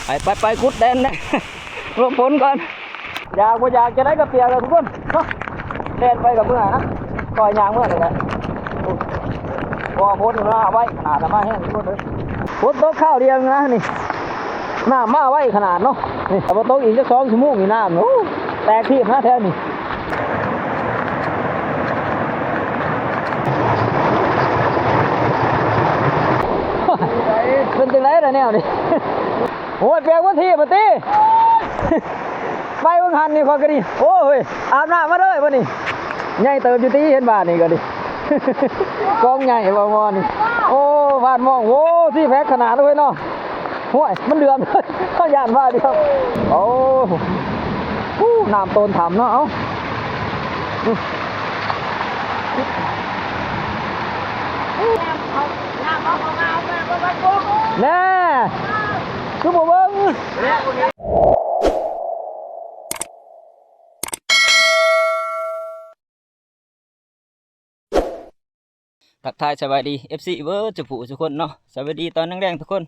ໄປ ໄປ ໄປ ຂຸດແດນແດ່ ຫຼົບຝົນກ່ອນ. ຢາກບໍ່ຢາກຈະໄດ້ກໍເປຍກແລ້ວທຸກຄົນເນາະ. ແລ່ນໄປກັບເມືອນະ ຄ່ອຍຍ່າງເມືອນີ້ແຫຼະ ເພາະວ່າຝົນມາໄວຂະໜາດ ມາແຮງທຸກຄົນເອີຍ. ຝົນຕົກຄາວດຽວນະນີ້ ນ້ຳມາໄວຂະໜາດເນາະ. ນີ້ຖ້າບໍ່ຕົກອີກຈັກສອງຊົ່ວໂມງນີ້ ນ້ຳ ໂອ້ ແຕກທີບນະແຖວນີ້. ເປັນຈັ່ງໃດລະແນວນີ້? ໂອ້ຍ ແປກມັນທີບມາຕິ ໄປເບິ່ງຫັ້ນນີ້ ຂ້ອຍກໍດີ. ໂອ້ຍ ອາບນ້ຳມາເລີຍບັດນີ້ ໃຫຍ່ເຕີບຢູ່ຕິ ເຫັນບາດນີ້ກໍດີ ກອງໃຫຍ່ບໍ່ໝໍນີ້. ໂອ້ ບາດມອງ ໂອ້ ຊີແພັກຂະໜາດເລີຍເນາະ. ໂອ້ຍ ມັນເດືອມ ເຮົາຢ້ານວ່າດຽວ. ໂອ້ ໂອ້ ນ້ຳໂຕນຖ້ຳເນາະ. ເອົ້າ ແນ່ ຄືບໍ່ເບິ່ງ. ທັກທາຍສະບາຍດີ ເອັຟຊີ ເບິດສູ່ຜູ້ສູ່ຄົນເນາະ. ສະບາຍດີຕອນແລງໆທຸກຄົນ.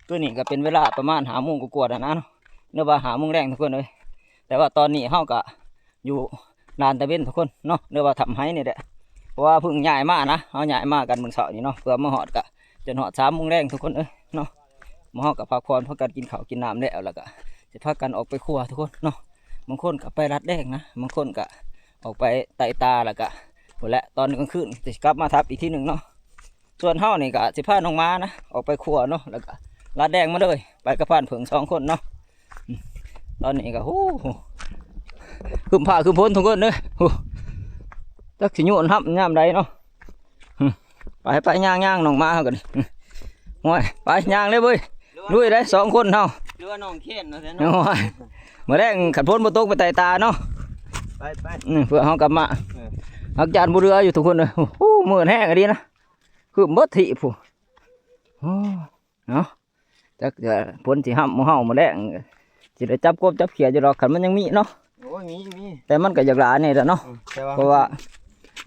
ຄືນີ້ກໍເປັນເວລາປະມານຫ້າໂມງກວ່າໆແລ້ວນະເນາະ ຫຼືວ່າຫ້າໂມງແລງທຸກຄົນເອີຍ. ແຕ່ວ່າຕອນນີ້ເຮົາກໍຢູ່ລານຕາເວັນທຸກຄົນເນາະ ຫຼືວ່າຖ້ຳໄຮນີ້ແຫຼະ. ເພາະວ່າເພິ່ງຍ້າຍມານະ ເຮົາຍ້າຍມາກັນມື້ເຊົ້ານີ້ເນາະ ເພື່ອມາຮອດກໍຈົນຮອດສາມໂມງແລງທຸກຄົນເອີຍເນາະ. ໝູ່ເຮົາກໍພັກຜ່ອນ ພາກັນກິນເຂົ້າກິນນ້ຳແລ້ວ ແລ້ວກໍຊິພາກັນອອກໄປຄົວທຸກຄົນເນາະ. ບາງຄົນກໍໄປລັດແດງນະ ບາງຄົນກໍອອກໄປໄຕ່ຕາ ແລ້ວກໍພຸ້ນແຫຼະ ຕອນກາງຄືນຊິກັບມາທັບອີກທີໜຶ່ງເນາະ. ສ່ວນເຮົານີ້ກໍຊິພານ້ອງໝານະ ອອກໄປຄົວເນາະ ແລ້ວກໍລັດແດງມາເລີຍ ໄປກັບພານເຜິ້ງສອງຄົນເນາະ. ອືມ ຕອນນີ້ກໍ ໂອ້ ຄຶ້ມຟ້າຄຶ້ມຝົນທຸກຄົນເດີ. ໂອ້ ຈັກຊິໂຍນຮັບຍາມໃດເນາະ. ອືມ ໄປ ໄປ ຍ່າງໆ ນ້ອງໝາເຮົາກໍດີ. ໂອ້ຍ ໄປ ຍ່າງເລີຍເວີຍ ລຸຍເລີຍສອງຄົນເຮົາ ຫຼືວ່ານ້ອງເຄນເນາະ. ໂອ້ຍ ມື້ແລງຄັນຝົນບໍ່ຕົກໄປໄຕ່ຕາເນາະ. ໄປໆ ອືມ ເພື່ອເຮົາກັບມາ. ເອີ ອາກາດບໍ່ເຫຼືອຢູ່ທຸກຄົນເອີຍ. ໂອ້ ມືດແຮງອີ່ຫຼີນະ ຄຶ້ມເບິດທີ່ພຸ້ນ. ໂອ້ ເນາະ ຈັກຈະຝົນຊິຫ້ຳໝູ່ເຮົາມື້ແລງ ຊິໄດ້ຈັບກົບຈັບເຂຍຢູ່ດອກ ຄັນມັນຍັງມີເນາະ. ໂອ້ຍ ມີ ມີ ແຕ່ມັນກໍຢາກຫຼາຍແດ່ເນາະ. ອືມ ແຕ່ວ່າ ເພາະວ່າ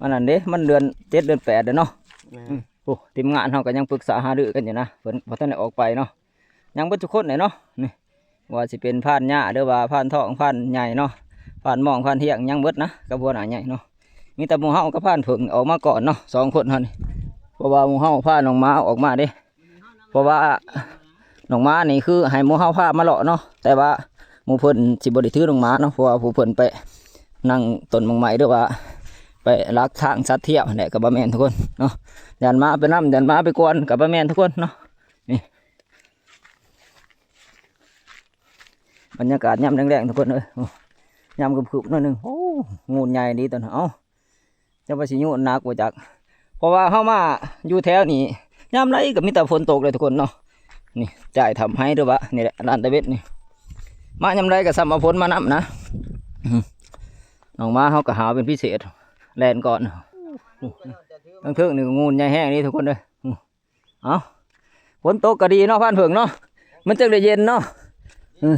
ອັນນັ້ນເດ້ ມັນເດືອນເຈັດເດືອນແປດແລ້ວເນາະ. ແມ່ນ ອືມ ໂອ້ ທີມງານເຮົາກໍຍັງປຶກສາຫາລືກັນຢູ່ນະ ເພິ່ນບໍ່ທັນໄດ້ອອກໄປເນາະ. ຍັງເບິດທຸກຄົນແຫຼະເນາະ ນີ້ ວ່າຊິເປັນພານຫຍ້າ ຫຼືວ່າພານທອງ ພານໃຫຍ່ເນາະ ພານໝ້ອງ ພານທຽງ ຍັງເບິດນະ ກັບຫົວໜ້າໃຫຍ່ເນາະ. ມີແຕ່ໝູ່ເຮົາກັບພານເຜິ້ງອອກມາກ່ອນເນາະ ສອງຄົນເຮົານີ້ ເພາະວ່າໝູ່ເຮົາພານ້ອງໝາອອກມາເດ້. ເພາະວ່ານ້ອງໝານີ້ຄືໃຫ້ໝູ່ເຮົາພາມາເລາະເນາະ ແຕ່ວ່າໝູ່ເພິ່ນຊິບໍ່ໄດ້ຖືນ້ອງໝາເນາະ ເພາະວ່າຜູ້ເພິ່ນໄປນັ່ງຕົ້ນໝາກໄມ້ ຫຼືວ່າໄປລັກທາງສັດທຽວຫັ້ນແຫຼະ ກໍບໍ່ແມ່ນທຸກຄົນເນາະ. ຢ້ານໝາໄປນຳ ຢ້ານໝາໄປກວນ ກໍບໍ່ແມ່ນທຸກຄົນເນາະ. ນີ້ ບັນຍາກາດຍາມແລງໆ ທຸກຄົນເອີຍ ໂອ້ ຍາມຄຶ້ມໆ ໜ້ອຍໜຶ່ງ. ໂອ້ ງູນໃຫຍ່ດີຕົວນັ້ນ. ເອົ້າ ຈັກວ່າຊິຍູນໜັກບໍ່ຈັກ ເພາະວ່າເຮົາມາຢູ່ແຖວນີ້ ຍາມໃດກໍມີແຕ່ຝົນຕົກເລີຍທຸກຄົນເນາະ. ນີ້ ຈ່າຍຖ້ຳໄຮ ຫຼືວ່ານີ້ແຫຼະ ລານຕາເວັດນີ້ ມາຍາມໃດກໍສ່ຳເອົາຝົນມານຳນະ. ອືມ ນ້ອງໝາເຮົາກໍຫາວເປັນພິເສດ ແລ່ນກ່ອນ. ເທິງໆ ນີ້ກໍງູນໃຫຍ່ແຮງເດ້ທຸກຄົນເດີ. ເອົ້າ ຝົນຕົກກໍດີເນາະ ພານເຜິ້ງເນາະ ມັນຈຶ່ງໄດ້ເຢັນເນາະ. ເອີ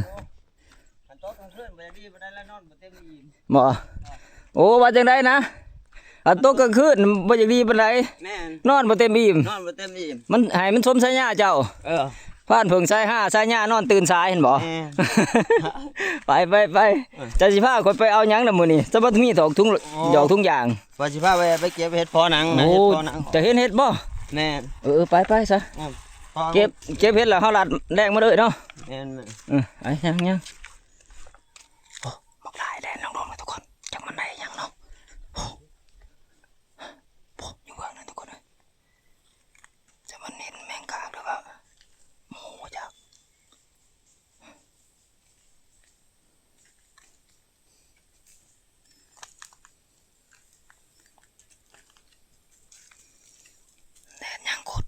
ຄັນຕົກກາງຄືນບໍ່ໄດ້ດີປານໃດ ແລ້ວນອນບໍ່ເຕັມອີ່ມ. ບໍ່ ໂອ້ ວ່າຈັ່ງໃດນະ? ຄັນຕົກກາງຄືນບໍ່ຢາກດີປານໃດ. ແມ່ນ ນອນບໍ່ເຕັມອີ່ມ ນອນບໍ່ເຕັມອີ່ມ. ມັນ ໃຫ້ມັນສົມສາຍາເຈົ້າ. ເອີ ພານເຜິ້ງສາຍຫ້າ ສາຍານອນຕື່ນສາຍ ເຫັນບໍ່? ແມ່ນ ໄປ ໄປ ໄປ. ເອີ ເຈົ້າຊິພາຂ້ອຍໄປເອົາຫຍັງນະມື້ນີ້? ສະບັດມີດອກທຸງ ໂອ້ ດອກທຸງຢາງ. ວ່າຊິພາໄປ ໄປເກັບເຫັດເພາະໜັງນະ. ໂອ້ ເຫັດເພາະໜັງ. ເຈົ້າເຫັນເຫັດບໍ່? ແມ່ນ. ເອີ ເອີ ໄປ ໄປຊະ. ອືມ ເກັບ ເກັບເຫັດແລ້ວເຮົາລັດແລ່ນມາເລີຍເນາະ. ແມ່ນ ແມ່ນ. ເອີ ໄປ ຍ່າງ ຍ່າງ. ໂອ້ ບັກຫຼາຍແລ່ນລົງໆ ນະທຸກຄົນ. ຈັກມັນໄດ້ຫຍັງເນາະ. ໂອ້ ໂອ້ ຢູ່ເບື້ອງນັ້ນທຸກຄົນເອີຍ. ຈະມັນເຫັນແມງກາກ ຫຼືວ່າໝູ ບໍ່ຈັກ. ແລ່ນຍ່າງກົດ.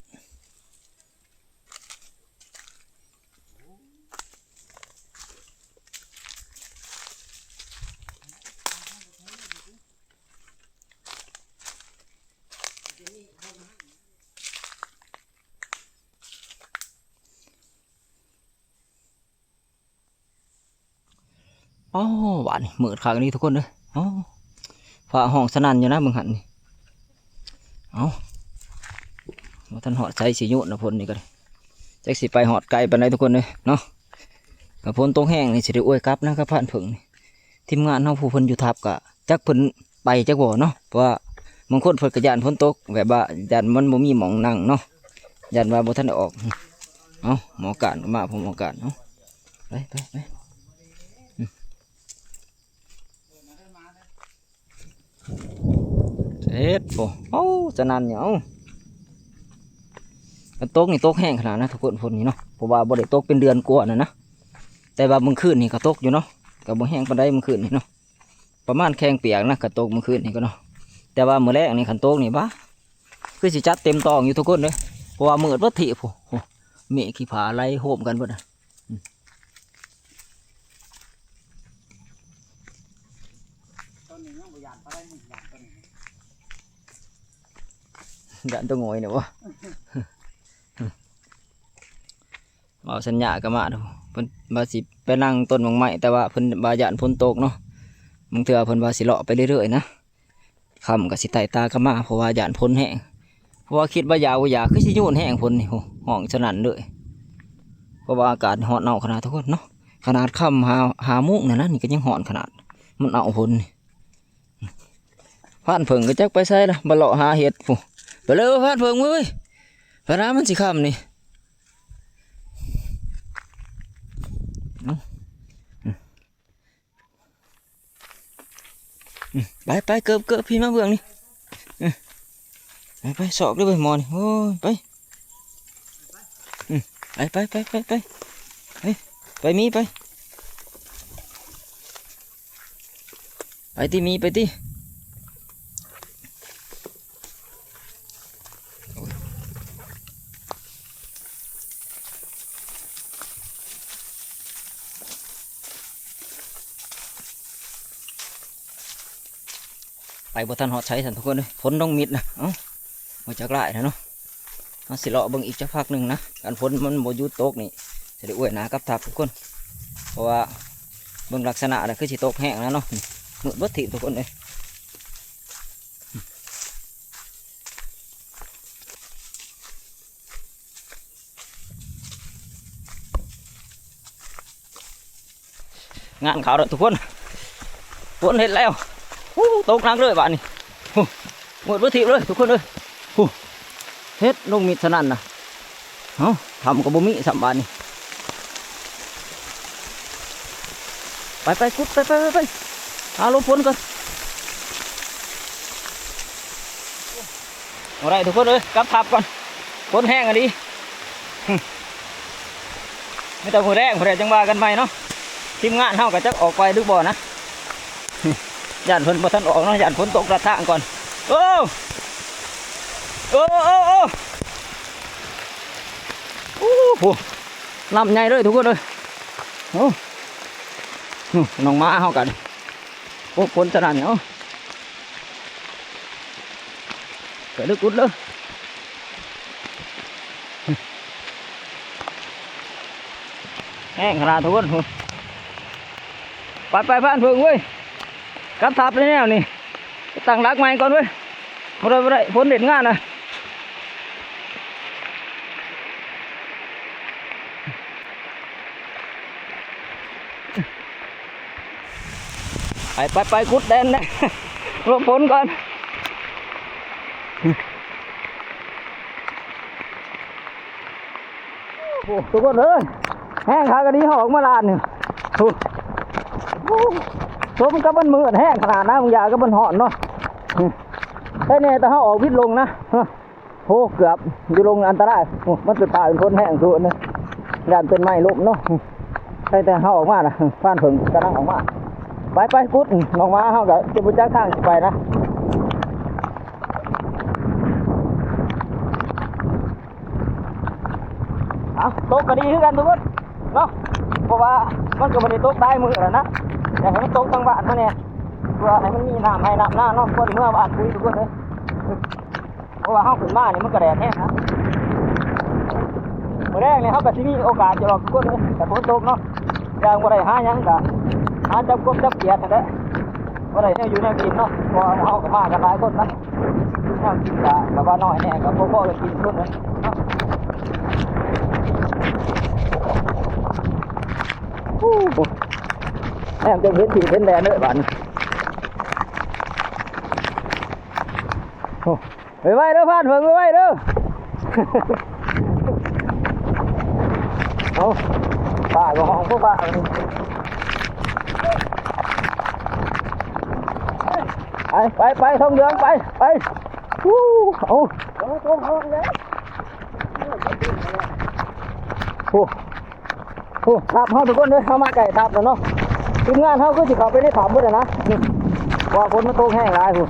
ອໍ ບາດນີ້ມືດຄັກອີ່ຫຼີທຸກຄົນເອີຍ. ອໍ ຟ້າຮ້ອງສະໜັ່ນຢູ່ນະ ເບິ່ງຫັ້ນນີ້. ເອົ້າ ບໍ່ທັນຮອດໃສຊິໂຍນນະ ຝົນນີ້ກໍໄດ້. ຈັກຊິໄປຮອດໄກປານໃດທຸກຄົນເອີຍເນາະ. ກໍຝົນຕົກແຮງນີ້ຊິໄດ້ອວຍກັບນະ ກັບພານເຜິ້ງນີ້. ທີມງານເຮົາຜູ້ເພິ່ນຢູ່ທັບກໍຈັກເພິ່ນໄປຈັກບໍ່ເນາະ ເພາະວ່າບາງຄົນເພິ່ນກໍຢ້ານຝົນຕົກ ແບບວ່າຢ້ານມັນບໍ່ມີໝ່ອງນັ່ງເນາະ ຢ້ານວ່າບໍ່ທັນໄດ້ອອກ. ເອົ້າ ໝໍການກໍມາ ພໍ່ໝໍການ ເອົ້າ ໄປ ໄປ ໄປ. ເຮັດ ໂອ້ ເອົ້າ ສະນັ້ນນີ້ ເອົ້າ ມັນຕົກນີ້ຕົກແຮງຂະໜາດນະທຸກຄົນ ຝົນນີ້ເນາະ ເພາະວ່າບໍ່ໄດ້ຕົກເປັນເດືອນກວ່າແລ້ວນະ ແຕ່ວ່າມື້ຄືນນີ້ກໍຕົກຢູ່ເນາະ ກໍບໍ່ແຮງປານໃດມື້ຄືນນີ້ເນາະ ປະມານແຂ້ງປຽກນະ ກໍຕົກມື້ຄືນນີ້ກໍເນາະ ແຕ່ວ່າມື້ແລງນີ້ຄັນຕົກນີ້ ບາ ຄືຊິຈັດເຕັມຕອງຢູ່ທຸກຄົນເດີ ເພາະວ່າມືດເບິດທີ່ພຸ້ນ ໂອ້ ເມກຂີ້ຜາໄຫຼໂຮມກັນເບິດ. ອືມ ຢ້ານໂຕງອຍນີ້ບໍ່? ເວົ້າສັນຍາກໍມາ ເພິ່ນວ່າຊິໄປນັ່ງຕົ້ນໝາກໄມ້ ແຕ່ວ່າເພິ່ນວ່າຢ້ານຝົນຕົກເນາະ ບາງເທື່ອເພິ່ນວ່າຊິເລາະໄປເລື້ອຍໆນະ. ຄ່ຳກໍຊິໄຕ່ຕາກັບມາ ເພາະວ່າຢ້ານຝົນແຮງ ເພາະວ່າຄິດວ່າຢາກບໍ່ຢາກ ຄືຊິຍູນແຮງຝົນນີ້ ໂອ້ ຮ້ອງສະນັ້ນເລີຍ ເພາະວ່າອາກາດຮ້ອນເອົາຂະໜາດທຸກຄົນເນາະ ຂະໜາດຄ່ຳຫ້າ ຫ້າໂມງນັ້ນນະ ນີ້ກໍຍັງຮ້ອນຂະໜາດ ມັນເອົາຝົນນີ້. ພານເຜິ້ງກໍຈັກໄປໃສລະ ມາເລາະຫາເຫັດພຸ້ນ ໄປເລີຍພານເຜິ້ງເວີ້ຍ ໄປນະ ມັນຊິຄ່ຳນີ້. ອືມ ໄປ ໄປ ເກີບ ເກີບ ພີ່ມາເບື້ອງນີ້ ເອີ ໄປ ໄປ ຊອກເດີ້ເວີຍໝໍນີ້ ໂອ້ຍ ໄປ ອືມ ໄປ ໄປ ໄປ ໄປ ໄປ ໄປ ໝີ ໄປ ໄປຕິ ໝີ ໄປຕິ. ໄປບໍ່ທັນຮອດໃສຊັ້ນທຸກຄົນເອີຍ ຝົນລົງມິດນະ ເອົ້າ ບໍ່ຈັກຫຼາຍນະເນາະ. ເຮົາຊິເລາະເບິ່ງອີກຈັກພັກໜຶ່ງນະ ຄັນຝົນມັນບໍ່ຢຸດຕົກນີ້ ຊິໄດ້ອວຍໜ້າກັບທັບທຸກຄົນ ເພາະວ່າເບິ່ງລັກສະນະແລ້ວຄືຊິຕົກແຮງນະເນາະ ມືດເບິດທີບທຸກຄົນເອີຍ. ງານເຂົ້າແລ້ວທຸກຄົນ ຝົນເຮັດແລ້ວ ໂອ້ ຕົກໜັກເລີຍບາດນີ້ ໂອ້ ໝົດເບິດທີບເລີຍທຸກຄົນເອີຍ ໂອ້ ເຮັດລົງມິດສະນັ້ນນະ ເອົ້າ ຖ້ຳກໍບໍ່ມີຊ້ຳບາດນີ້ ໄປໆ ກຸດ ໄປໆ ຫາຫຼົບຝົນກ່ອນ. ບໍ່ໄດ້ທຸກຄົນເອີຍ ກັບທັບກ່ອນ ຝົນແຮງອີ່ຫຼີ ມີແຕ່ມື້ແລງພຸ້ນແຫຼະຈັ່ງວ່າກັນໃໝ່ເນາະ. ທີມງານເຮົາກໍຈັກອອກໄປຫຼືບໍ່ນະ ຢ້ານເພິ່ນບໍ່ທັນອອກເນາະ ຢ້ານຝົນຕົກລັດທາງກ່ອນ. ໂອ້ ໂອ້ ໂອ້ ໂອ້ ໂອ້ ໂຫ ນ້ຳໃຫຍ່ເລີຍທຸກຄົນເອີຍ. ໂອ້ ນ້ອງໝາເຮົາກັນ ໂອ້ ຝົນສະນັ້ນເນາະ. ໄປເລີ ກຸດເລີ ແຮງຂະໜາດທຸກຄົນ. ໄປໆ ພານເຜິ້ງເວີຍ ກັບທັບແລ້ວແນວນີ້ ຕັ້ງຫຼັກໃໝ່ກ່ອນເວີຍ. ບໍ່ໄດ້ ບໍ່ໄດ້ ຝົນເຫຼັ້ນງານນະ. ໄປ ໄປ ໄປ ຂຸດແດນແດ່ ຫຼົບຝົນກ່ອນ. ໂອ້ ທຸກຄົນເອີຍ ແຮງຄັກອີ່ຫຼີ ເຮົາອອກມາລານນີ້ ໂອ້ ສົມກັບມັນມືດແຮງຂະໜາດນະ ບາງຢ່າງກໍມັນຮ້ອນເນາະ. ໄດ້ແນ່ແຕ່ເຮົາອອກວິດລົງນະ. ໂອ້ ເກືອບຢູ່ລົງອັນຕະລາຍ. ໂອ້ ມັນເປັນປ່າເປັນພົນແຮງສຸດນະ ຢ້ານຕົ້ນໄມ້ລົ້ມເນາະ. ໄດ້ແຕ່ເຮົາອອກມານະ ພານເຜິ້ງກຳລັງອອກມາ. ໄປ ໄປ ກຸດ ນ້ອງໝາເຮົາກໍຈະບໍ່ຈັກທາງຊິໄປນະ. ເອົາ ຕົກກໍດີຄືກັນທຸກຄົນເນາະ ເພາະວ່າມັນກໍບໍ່ໄດ້ຕົກຫຼາຍມື້ແລ້ວນະ ຢາກໃຫ້ມັນຕົກທາງບ້ານມາແດ່ ເພື່ອໃຫ້ມັນມີນ້ຳໄຮ່ນ້ຳນາເນາະ ພໍໄດ້ເມືອບ້ານປຸຍທຸກຄົນເອີຍ. ເພາະວ່າເຮົາຂຶ້ນມານີ້ມັນກໍແດດແຮງນະ ມື້ແລງນີ້ເຮົາກໍຊິມີໂອກາດຢູ່ດອກທຸກຄົນເອີຍ ແຕ່ຝົນຕົກເນາະ ຢ່າງບໍ່ໄດ້ຫາຫຍັງກໍຫາຈັບກົບຈັບຂຽດຫັ້ນແຫຼະ ບໍ່ໄດ້ແນວຢູ່ແນວກິນເນາະ ເພາະວ່າເຮົາກໍມາກັນຫຼາຍຄົນນະ ແນວກິນກໍ ກໍວ່າໜ້ອຍແດ່ ກໍບໍ່ພໍໄດ້ກິນເພິ່ນເນາະ. ໂອ້ ແມ່ນຈະເຫັນທີ່ເຫັນແດນເດີບາດນີ້. ໂອ້ ໄວໆເດີ ຜ່ານເພິ່ງໄວໆເດີ. ເອົາ ຟ້າກໍຮ້ອງ ຟ້າ ໄປ ໄປ ໄປ ທອງເຫຼືອງ ໄປ ໄປ. ໂອ້ ເອົາ ໂອ້ ໂອ້ ທັບເຮົາທຸກຄົນເດີ ເຮົາມາໃກ້ທັບແລ້ວເນາະ. ທີມງານເຮົາຄືຊິເຂົ້າໄປໃນຖ້ຳເບິດແລ້ວນະ ນີ້ ເພາະວ່າຝົນມັນຕົກແຮງຫຼາຍພຸ້ນ.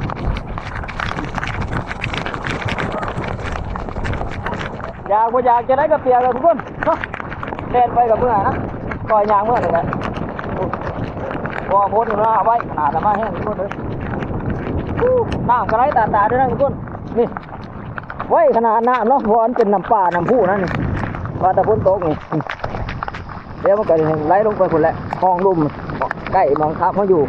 ຢາກບໍ່ຢາກຈະໄດ້ກໍປຽກແລ້ວທຸກຄົນເນາະ. ແລ່ນໄປກັບເມື່ອຍນະ ກໍຍ່າງເມື່ອຍນີ້ແຫຼະ ເພາະວ່າຝົນມັນມາໄວຂະໜາດ ມາແຮງທຸກຄົນເດີ. ໂອ້ ນ້ຳກໍໄຫຼຕາດໆເດີນະທຸກຄົນ ນີ້. ໄວຂະໜາດນ້ຳເນາະ ເພາະວ່າມັນເປັນນ້ຳປ່ານ້ຳພຸນັ້ນນີ້ ວ່າແຕ່ຝົນຕົກນີ້ ດຽວມັນກໍໄຫຼລົງໄປພຸ້ນແຫຼະ ຮ່ອງລຸ່ມ ໃກ້ໝ່ອງທັບເຮົາຢູ່.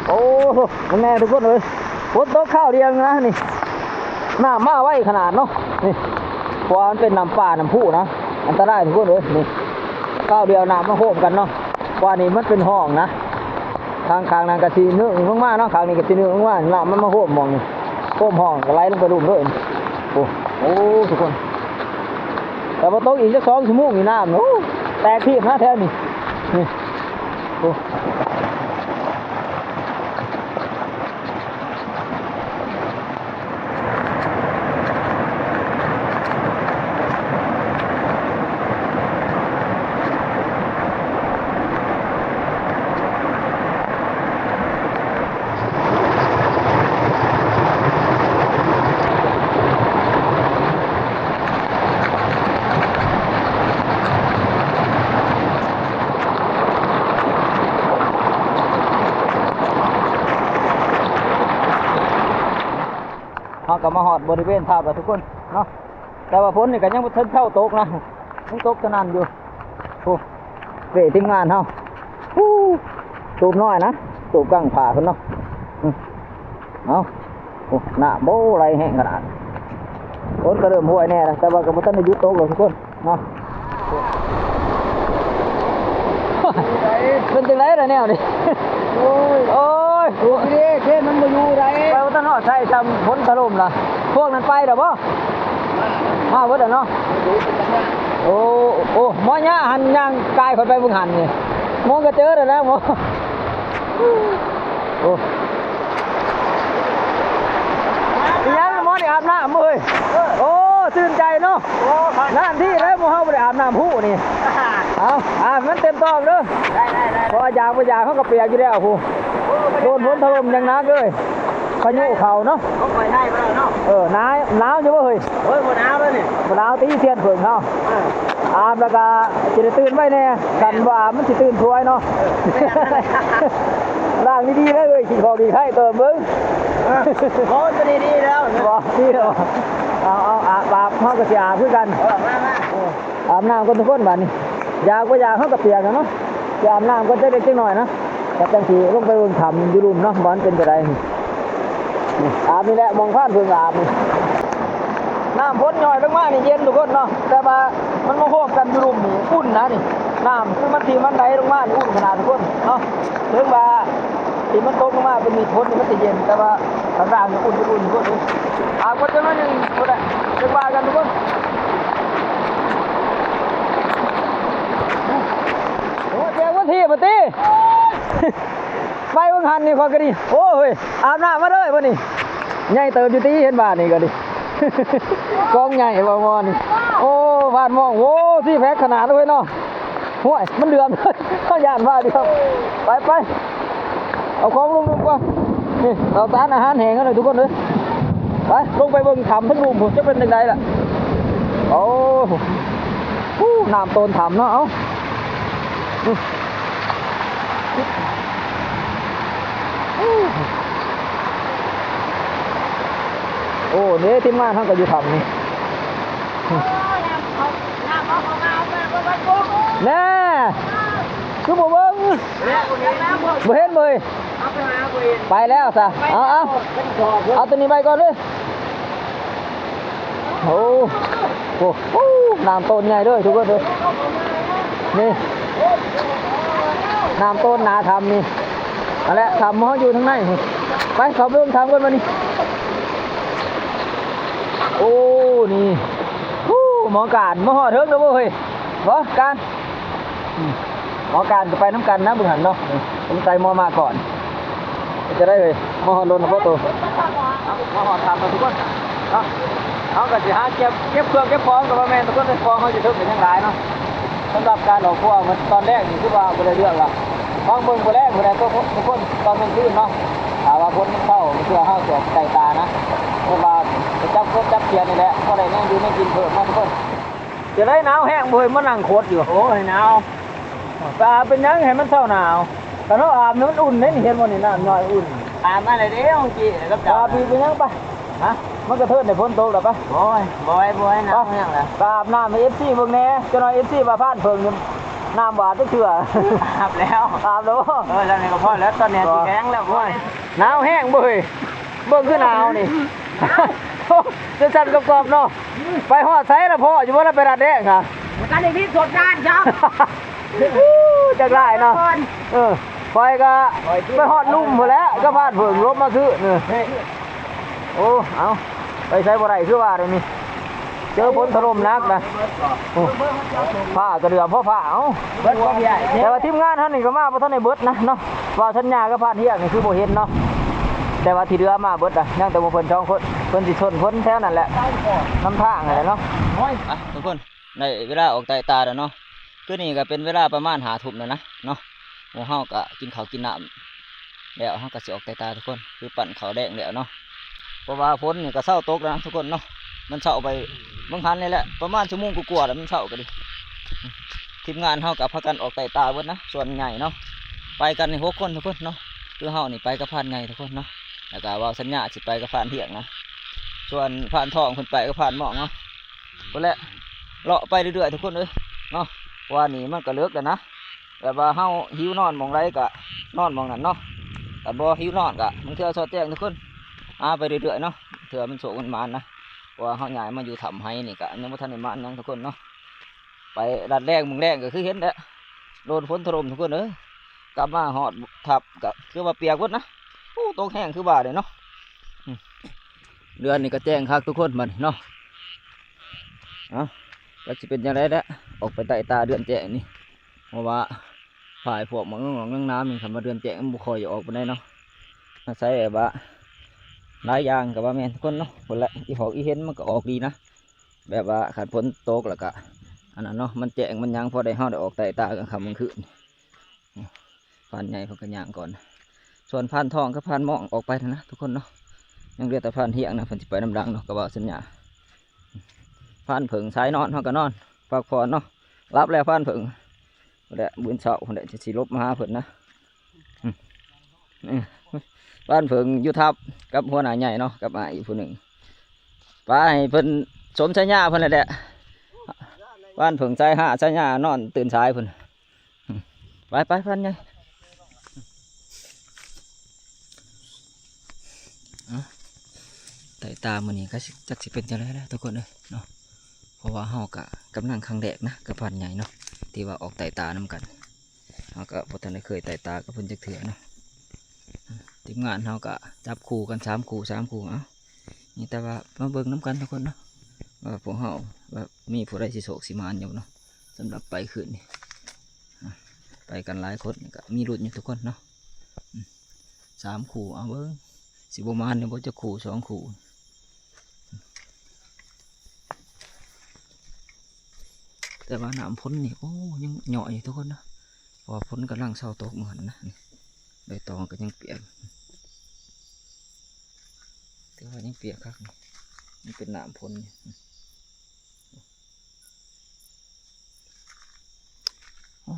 ໂອ້ໂຫ ມັນແນ່ທຸກຄົນເອີຍ ຝົນຕົກຄາວດຽວນະນີ້ ນ້ຳມາໄວຂະໜາດເນາະ ນີ້ ເພາະວ່າມັນເປັນນ້ຳປ່ານ້ຳພຸນະ ອັນຕະລາຍທຸກຄົນເອີຍ ນີ້ ຄາວດຽວນ້ຳມາໂຮມກັນເນາະ. ວ່ານີ້ມັນເປັນຮ່ອງນະ ທາງຂ້າງນັ້ນກໍຊິເນີ່ງລົງມາເນາະ ຂ້າງນີ້ກໍຊິເນີ່ງລົງມາ ນ້ຳມັນມາໂຮມໝ່ອງນີ້ ໂຮມຮ່ອງກໍໄຫຼລົງໄປລຸ່ມເລີຍ. ໂອ້ ໂອ້ ທຸກຄົນ ແຕ່ວ່າຕົກອີກຈັກສອງຊົ່ວໂມງນີ້ ນ້ຳ ໂອ້ ແຕກທີບນະແຖວນີ້ ນີ້ ໂອ້. ເຮົາກໍມາຮອດບໍລິເວນຖ້ຳແລ້ວທຸກຄົນເນາະ ແຕ່ວ່າຝົນນີ້ກໍຍັງບໍ່ທັນເຊົາຕົກນະ ຍັງຕົກສະໜັ່ນຢູ່. ໂອ້ ເປ້ທີມງານເຮົາ ໂອ້ ຕູບນ້ອຍນະ ຕູບກາງຜາພຸ້ນເນາະ ອື ເອົາ ໂອ້ ນ້ຳ ໂອ້ ໄຫຼແຮງຂະໜາດ ຝົນກໍເລີ່ມຫ້ວຍແດ່ລະ ແຕ່ວ່າກໍບໍ່ທັນໄດ້ຢຸດຕົກດອກທຸກຄົນ. ເນາະ ເປັນຈັ່ງໃດລະແນວນີ້? ໂອ້ຍ ໂອ້ຍ ໂອ້ຍ ເດ້ ເດ້ ມັນບໍ່ຢູ່ໃດ ໄປບໍ່ທັນຮອດໃສຊ້ຳ ຝົນຖະຫຼົ່ມລະ ພວກນັ້ນໄປແລ້ວບໍ່? ມາເບິດແລ້ວເນາະ ໂອ້ ໂອ້ ໝໍຍາຫັ້ນຍ່າງກາຍຂ້ອຍໄປເບິ່ງຫັ້ນນີ້ ໝໍກໍເຈີແລ້ວນະ ໝໍ ໂອ້. ອີຫຍັງໝໍນີ້ອາບນ້ຳເອີຍ ເອີ ໂອ້ ຊື່ນໃຈເນາະ ໂອ້ ນານທີໄດໝູ່ເຮົາບໍ່ໄດ້ອາບນ້ຳພຸນີ້ ເອົາ ອາບໃຫ້ມັນເຕັມຕອງເດີ ໄດ້ ໄດ້ ໄດ້ ເພາະວ່າຢາກບໍ່ຢາກເຮົາກໍປຽກຢູ່ແລ້ວພຸ້ນ ໂດນຝົນຖະຫຼົ່ມຢ່າງໜັກເອີຍ ພາຍຸເຂົ້າເນາະ ບໍ່ຄ່ອຍໄດ້ບໍ່ໄດ້ເນາະ ເອີ ໜາວ ໜາວຢູ່ບໍ່ເຮີ້ຍ? ໂອ້ຍ ບໍ່ໜາວເລີຍນີ້ ບໍ່ໜາວຕິ ທຽນເຜິ້ງເຮົາ ເອີ ອາບແລ້ວກໍຊິໄດ້ຕື່ນໄວແດ່ ຄັນບໍ່ອາບມັນຊິຕື່ນສວຍເນາະ ເອີ ແມ່ນນັ້ນແຫຼະ ລ້າງດີໆເດີເອີຍ ຂີ້ຄອກຂີ້ໄຂ່ເຕີມເບິ່ງ ເອີ ໂອ້ ຕົວນີ້ດີແລ້ວ ບໍ່ ດີແລ້ວ ເອົາ ເອົາ ອາບ ອາບ ເຮົາກໍຊິອາບຄືກັນ ເອີ ມາ ມາ ເອີ ອາບນ້ຳກ່ອນທຸກຄົນບາດນີ້ ຢາກບໍ່ຢາກເຮົາກໍປຽກແລ້ວເນາະ ຊິອາບນ້ຳກ່ອນຈັກເລັກຈັກນ້ອຍນະ ແລ້ວຈັ່ງຊິລົງໄປເບິ່ງຖ້ຳຢູ່ລຸ່ມເນາະ ວ່າມັນເປັນຈັ່ງໃດ ອາບນີ້ແຫຼະ ໝ່ອງພານເພິ່ນອາບນີ້ ນ້ຳຝົນຍ້ອຍລົງມານີ້ເຢັນທຸກຄົນເນາະ ແຕ່ວ່າມັນມາໂຮມກັນຢູ່ລຸ່ມນີ້ ອຸ່ນນະນີ້ ນ້ຳຄືມັນທີ່ມັນໄຫຼລົງມານີ້ ອຸ່ນຂະໜາດທຸກຄົນເນາະ ເຖິງວ່າທີ່ມັນຕົກລົງມາເປັນເມັດຝົນນີ້ມັນຊິເຢັນ ແຕ່ວ່າຂ້າງລ່າງນີ້ອຸ່ນ ອຸ່ນ ອຸ່ນ ອາບກ່ອນຈັກໜ້ອຍໜຶ່ງພຸ້ນແຫຼະ ຈັ່ງວ່າກັນທຸກຄົນ ໂອ້ ແຈກວັນທີບາດຕິ ໄປເບິ່ງຫັ້ນນີ້ຂ້ອຍກໍດີ ໂອ້ຍ ອາບນ້ຳມາເດີບັດນີ້ ໃຫຍ່ເຕີບຢູ່ຕິ ເຫັນບາດນີ້ກໍດີ ກອງໃຫຍ່ບໍ່ໝໍນີ້ ໂອ້ ບາດໝໍ ໂອ້ ສີ່ແພັກຂະໜາດເລີຍເນາະ ໂອ້ຍ ມັນເດືອມ ເຮົາຢ້ານບາດດຽວ ໄປໆ ເອົາຂອງລົງນຳກ່ອນ ນີ້ ເອົາສານອາຫານແຫ້ງເຮົານີ້ທຸກຄົນເອີຍ ໄປ ລົງໄປເບິ່ງຖ້ຳເທິງລຸ່ມພຸ້ນ ຈະເປັນຈັ່ງໃດລະ ໂອ້ ໂອ້ ນ້ຳໂຕນຖ້ຳເນາະ ເອົາ ໂອ້ ເດ້ ທີມງານເຮົາກໍຢູ່ຖ້ຳນີ້ ແນ່ ຄືບໍ່ເບິ່ງ ບໍ່ເຫັນເວີຍ ໄປແລ້ວຊະ ເອົາ ເອົາ ເອົາຕົວນີ້ໄປກ່ອນເດີ້. ໂອ້ ໂອ້ ໂອ້ ນ້ຳຕົ້ນໃຫຍ່ເດີທຸກຄົນເດີ ນີ້ ນ້ຳຕົ້ນໜ້າຖ້ຳນີ້ ຫັ້ນແຫຼະ ຖ້ຳເຮົາຢູ່ທາງໃນພຸ້ນ ໄປເຂົ້າໄປເບິ່ງຖ້ຳກ່ອນບັດນີ້ ໂອ້ ນີ້ ໂອ້ ໝໍການ ມາຮອດເທິງແລ້ວເວີ້ຍ ບໍ່ການ ອືມ ໝໍການກໍໄປນຳກັນນະ ເບິ່ງຫັ້ນເນາະ ສົງໄສໝໍມາກ່ອນ ເຮັດຈັ່ງໃດເອີຍ ມາຮອດດົນແລ້ວບໍ່ໂຕ ມາຮອດຖ້ຳແລ້ວທຸກຄົນເນາະ ເຮົາກໍຊິຫາເກັບ ເກັບເຄື່ອງເກັບຂອງກໍບໍ່ແມ່ນທຸກຄົນ ຂອງເຮົາຢູ່ເທິງກໍຍັງຫຼາຍເນາະ ສຳລັບການອອກຄົວມື້ຕອນແລກນີ້ຄືວ່າບໍ່ໄດ້ເລື່ອງລະ ຟັງເບິ່ງມື້ແລກ ມື້ໃດກໍທຸກຄົນຕອນກາງຄືນເນາະ ຖ້າວ່າຝົນມັນເຊົາ ເພື່ອເຮົາຈະອອກໄຕ່ຕານະ ເພາະວ່າໄປຈັບກົບຈັບຂຽດນີ້ແຫຼະ ພໍໄດ້ແນວຢູ່ແນວກິນເພີ່ມເນາະທຸກຄົນ ຈະໄດ້ໜາວແຮງບໍ່ເຮີ້ຍ ມານັ່ງໂຄດຢູ່ ໂອ້ຍ ໜາວ ອາບເປັນຫຍັງໃຫ້ມັນເຊົາໜາວ ຄັນເຮົາອາບນີ້ມັນອຸ່ນເດ້ນີ້ ເຫັນບໍ່ນີ້ ນ້ຳຍ້ອຍອຸ່ນ ອາບມາແລ້ວເດ້ ຂອງກີ້ກັບເຈົ້າ ອາບອີກເປັນຫຍັງປະ ຮະ ມັນກະເທີນໃນຝົນຕົກແລ້ວປະ ໂອ້ຍ ບໍ່ໄຫວ ບໍ່ໄຫວ ໜາວຫຍັງລະ ປະ ອາບນ້ຳໃຫ້ເອັຟຊີເບິ່ງແດ່ ຈັກໜ່ອຍເອັຟຊີວ່າພານເຜິ້ງນີ້ ນ້ຳບາດຈັກເທື່ອ ອາບແລ້ວ ອາບແລ້ວບໍ່ ເອີ ຊ່ຳນີ້ກໍພໍແລ້ວ ຕອນນີ້ແຂງແລ້ວ ໂອ້ຍ ໜາວແຮງເວີ້ຍ ເບິ່ງຄືໜາວນີ້ ໂອ້ ຈະສັ່ນກອບໆເນາະ ໄປຮອດໃສລະພໍ້ຢູ່ບໍ່ລະ ໄປດັດແດ້ຫາ ກະໄດ້ມີສົດງານເຈົ້າ ຈັກຫຼາຍເນາະ ເອີ ຂ້ອຍກະໄປຮອດລຸ່ມພຸ້ນແຫຼະ ກະພາດເຜິ້ງລົບມາຄືນ ໂອ້ ເອົາ ໄປໃສບໍ່ໄດ້ຄືວ່າດຽວນີ້ ເຈີຝົນຖະຫຼົ່ມໜັກນະ ໂອ້ ຟ້າກະເດືອມພໍຟ້າ ເອົາ ເບິດບໍ່ພີ່ອ້າຍ ແຕ່ວ່າທີມງານເຮົານີ້ກະມາບໍ່ທັນໄດ້ເບິດນະເນາະ ວ່າສັນຍາກັບພານຮຽງນີ້ຄືບໍ່ເຫັນເນາະ ແຕ່ວ່າທີ່ເຫຼືອມາເບິດນະ ຍັງແຕ່ໝູ່ເພິ່ນສອງຄົນ ເພິ່ນຊິຊົນຄົນແຖວນັ້ນແຫຼະ ນຳທາງຫັ້ນແຫຼະເນາະ ໄປທຸກຄົນ ໄດ້ເວລາອອກໄຕ່ຕາແລ້ວເນາະ ຄືນີ້ກະເປັນເວລາປະມານຫ້າທຸ່ມແລ້ວນະເນາະ ໝູ່ເຮົາກະກິນເຂົ້າກິນນ້ຳແລ້ວ ເຮົາກະຊິອອກໄຕ່ຕາທຸກຄົນ ຄືປັ້ນເຂົ້າແລງແລ້ວເນາະ ເພາະວ່າຝົນນີ້ກະເຊົາຕົກແລ້ວນະທຸກຄົນເນາະ ມັນເຊົາໄປ ເບິ່ງຫັ້ນນີ້ແຫຼະ ປະມານຊົ່ວໂມງກວ່າໆແລ້ວມັນເຊົາກະດີ ທີມງານເຮົາກະພາກັນອອກໄຕ່ຕາເບິດນະ ສ່ວນໃຫຍ່ເນາະ ໄປກັນນີ້ຫົກຄົນທຸກຄົນເນາະ ຄືເຮົານີ້ໄປກັບພານໃຫຍ່ທຸກຄົນເນາະ ແລ້ວກະວ່າສັນຍາຊິໄປກັບພານຮຽງນະ ສ່ວນພານທອງເພິ່ນໄປກັບພານໝອງເນາະ ພຸ້ນແຫຼະ ເລາະໄປເລື້ອຍໆທຸກຄົນເອີຍເນາະ ເພາະວ່ານີ້ມັນກະເລິກແລ້ວນະ ແບບວ່າເຮົາຫິວນອນໝ່ອງໃດກະນອນໝ່ອງນັ້ນເນາະ ຄັນບໍ່ຫິວນອນກະບາງເທື່ອສອດແຈ້ງທຸກຄົນ ຫາໄປເລື້ອຍໆເນາະ ເທື່ອມັນໂຊກມັນໝານນະ ເພາະວ່າເຮົາຍ້າຍມາຢູ່ຖ້ຳໄຫນີ້ກະຍັງບໍ່ທັນໄດ້ໝານຫຍັງທຸກຄົນເນາະ ໄປລັດແລງເບິ່ງແລງກະຄືເຫັນແຫຼະ ໂດນຝົນຖະຫຼົ່ມທຸກຄົນເອີຍ ກັບມາຮອດຖ້ຳກະຄືວ່າປຽກເບິດນະ ໂອ້ ຕົກແຮງຄືວ່າເດ້ເນາະ ອືມ ເດືອນນີ້ກະແຈ້ງຄັກທຸກຄົນບັດນີ້ເນາະ ເອົ້າ ຈັກຊິເປັນຈັ່ງໃດແຫຼະ ອອກໄປໄຕ່ຕາເດືອນແຈ້ງນີ້ ເພາະວ່າພວກໝາກເຫງາະໜາມນີ້ ຄັນວ່າເດືອນແຈ້ງມັນບໍ່ຄ່ອຍຢາກອອກປານໃດເນາະ ອາໄສແບບວ່າຫຼາຍຢ່າງກະວ່າແມ່ນທຸກຄົນເນາະ ພຸ້ນແຫຼະ ອີຫອກອີເຫັນມັນກະອອກດີນະ ແບບວ່າຄັນຝົນຕົກແລ້ວກະ ອັນນັ້ນເນາະ ມັນແຈ້ງມັນຫຍັງ ພໍໄດ້ ເຮົາໄດ້ອອກໄຕ່ຕາກາງຄ່ຳກາງຄືນ ພານໃຫຍ່ເພິ່ນກະຍ່າງກ່ອນ ສ່ວນພານທອງກັບພານໝອງອອກໄປແລ້ວນະທຸກຄົນເນາະ ຍັງເຫຼືອແຕ່ພານຮຽງນະ ເພິ່ນຊິໄປນຳຫຼັງເນາະ ກະວ່າສັນຍາ ພານເຜິ້ງສາຍນອນ ເຮົາກະນອນພັກຜ່ອນເນາະ ຫຼັບແລ້ວພານເຜິ້ງ ແລະມື້ເຊົ້າພຸ້ນແຫຼະ ຊິລົບມາຫາເພິ່ນນະ ອືມ ອືມ ພານເຜິ້ງຢູ່ທັບກັບຫົວໜ້າໃຫຍ່ເນາະ ກັບອ້າຍອີກຜູ້ໜຶ່ງ ໄປໃຫ້ເພິ່ນສົມສາຍາເພິ່ນແຫຼະ ພານເຜິ້ງສາຍຫ້າ ສາຍານອນຕື່ນສາຍພຸ້ນ ອືມ ໄປໆ ພານໃຫຍ່ ເອົ້າ ໄຕ່ຕາມື້ນີ້ກະຊິ ຈັກຊິເປັນຈັ່ງໃດແຫຼະທຸກຄົນເອີຍເນາະ ເພາະວ່າເຮົາກະກຳລັງຄັ້ງແລກນະ ກັບພານໃຫຍ່ເນາະ ທີ່ວ່າອອກໄຕ່ຕານຳກັນ ເຮົາກະບໍ່ທັນໄດ້ເຄີຍໄຕ່ຕາກັບເພິ່ນຈັກເທື່ອເນາະ ທີມງານເຮົາກະຈັບຄູ່ກັນສາມຄູ່ ສາມຄູ່ ເອົ້າ ມີແຕ່ວ່າມາເບິ່ງນຳກັນທຸກຄົນເນາະ ວ່າພວກເຮົາວ່າມີຜູ້ໃດຊິໂຊກຊິໝານຢູ່ເນາະ ສຳລັບໄປຄືນນີ້ ໄປກັນຫຼາຍຄົນກະມີລຸ້ນຢູ່ທຸກຄົນເນາະ ອືມ ສາມຄູ່ ເອົາເບິ່ງ ຊິບໍ່ມານຢູ່ບໍ່ ຈັກຄູ່ສອງຄູ່ ແຕ່ວ່ານ້ຳຝົນນີ້ ໂອ້ ຍັງເຍາະຢູ່ທຸກຄົນເນາະ ເພາະວ່າຝົນກຳລັງເຊົາຕົກມື້ຫັ້ນນະ ໃບຕອງກະຍັງປຽກ ແຕ່ວ່າຍັງປຽກຄັກ ມັນເປັນນ້ຳຝົນນີ້ ໂອ້.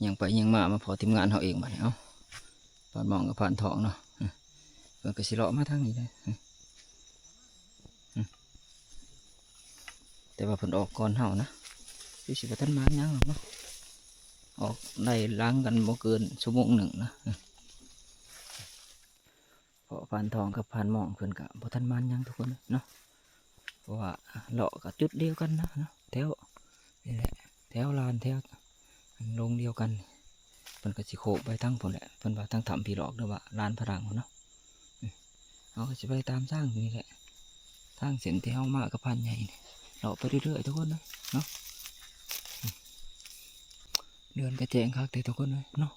ຍ່າງໄປຍ່າງມາ ມາພໍ້ທີມງານເຮົາເອງບາດນີ້. ເອົ້າ ຜ່ານໝອງກັບຜ່ານທອງເນາະ ເພິ່ນກໍຊິເລາະມາທາງນີ້ເດ້. ແຕ່ວ່າເພິ່ນອອກກ່ອນເຮົານະ ຄືຊິບໍ່ທັນມາຫຍັງດອກເນາະ ອອກໄລ່ຫຼັງກັນບໍ່ເກີນຊົ່ວໂມງໜຶ່ງນະ. ເພາະຜ່ານທອງກັບຜ່ານໝອງເພິ່ນກະບໍ່ທັນມາຫຍັງທຸກຄົນເນາະ ເພາະວ່າເລາະກະຈຸດດຽວກັນນະເນາະ ແຖວນີ້ແຫຼະ ແຖວລານແຖວລົງດຽວກັນ. ເພິ່ນກະຊິໂຄ້ງໄປທາງພຸ້ນແຫຼະ ເພິ່ນວ່າທາງຖ້ຳຜີຫຼອກ ຫຼືວ່າລານພະດັງພຸ້ນເນາະ. ເຮົາກະຊິໄປຕາມທາງນີ້ແຫຼະ ທາງເສັ້ນທີ່ເຮົາມາກັບພານໃຫຍ່ນີ້ ເລາະໄປເລື້ອຍໆ ທຸກຄົນເອີຍເນາະ. ເດືອນກະແຈ້ງຄັກເດ້ທຸກຄົນເອີຍເນາະ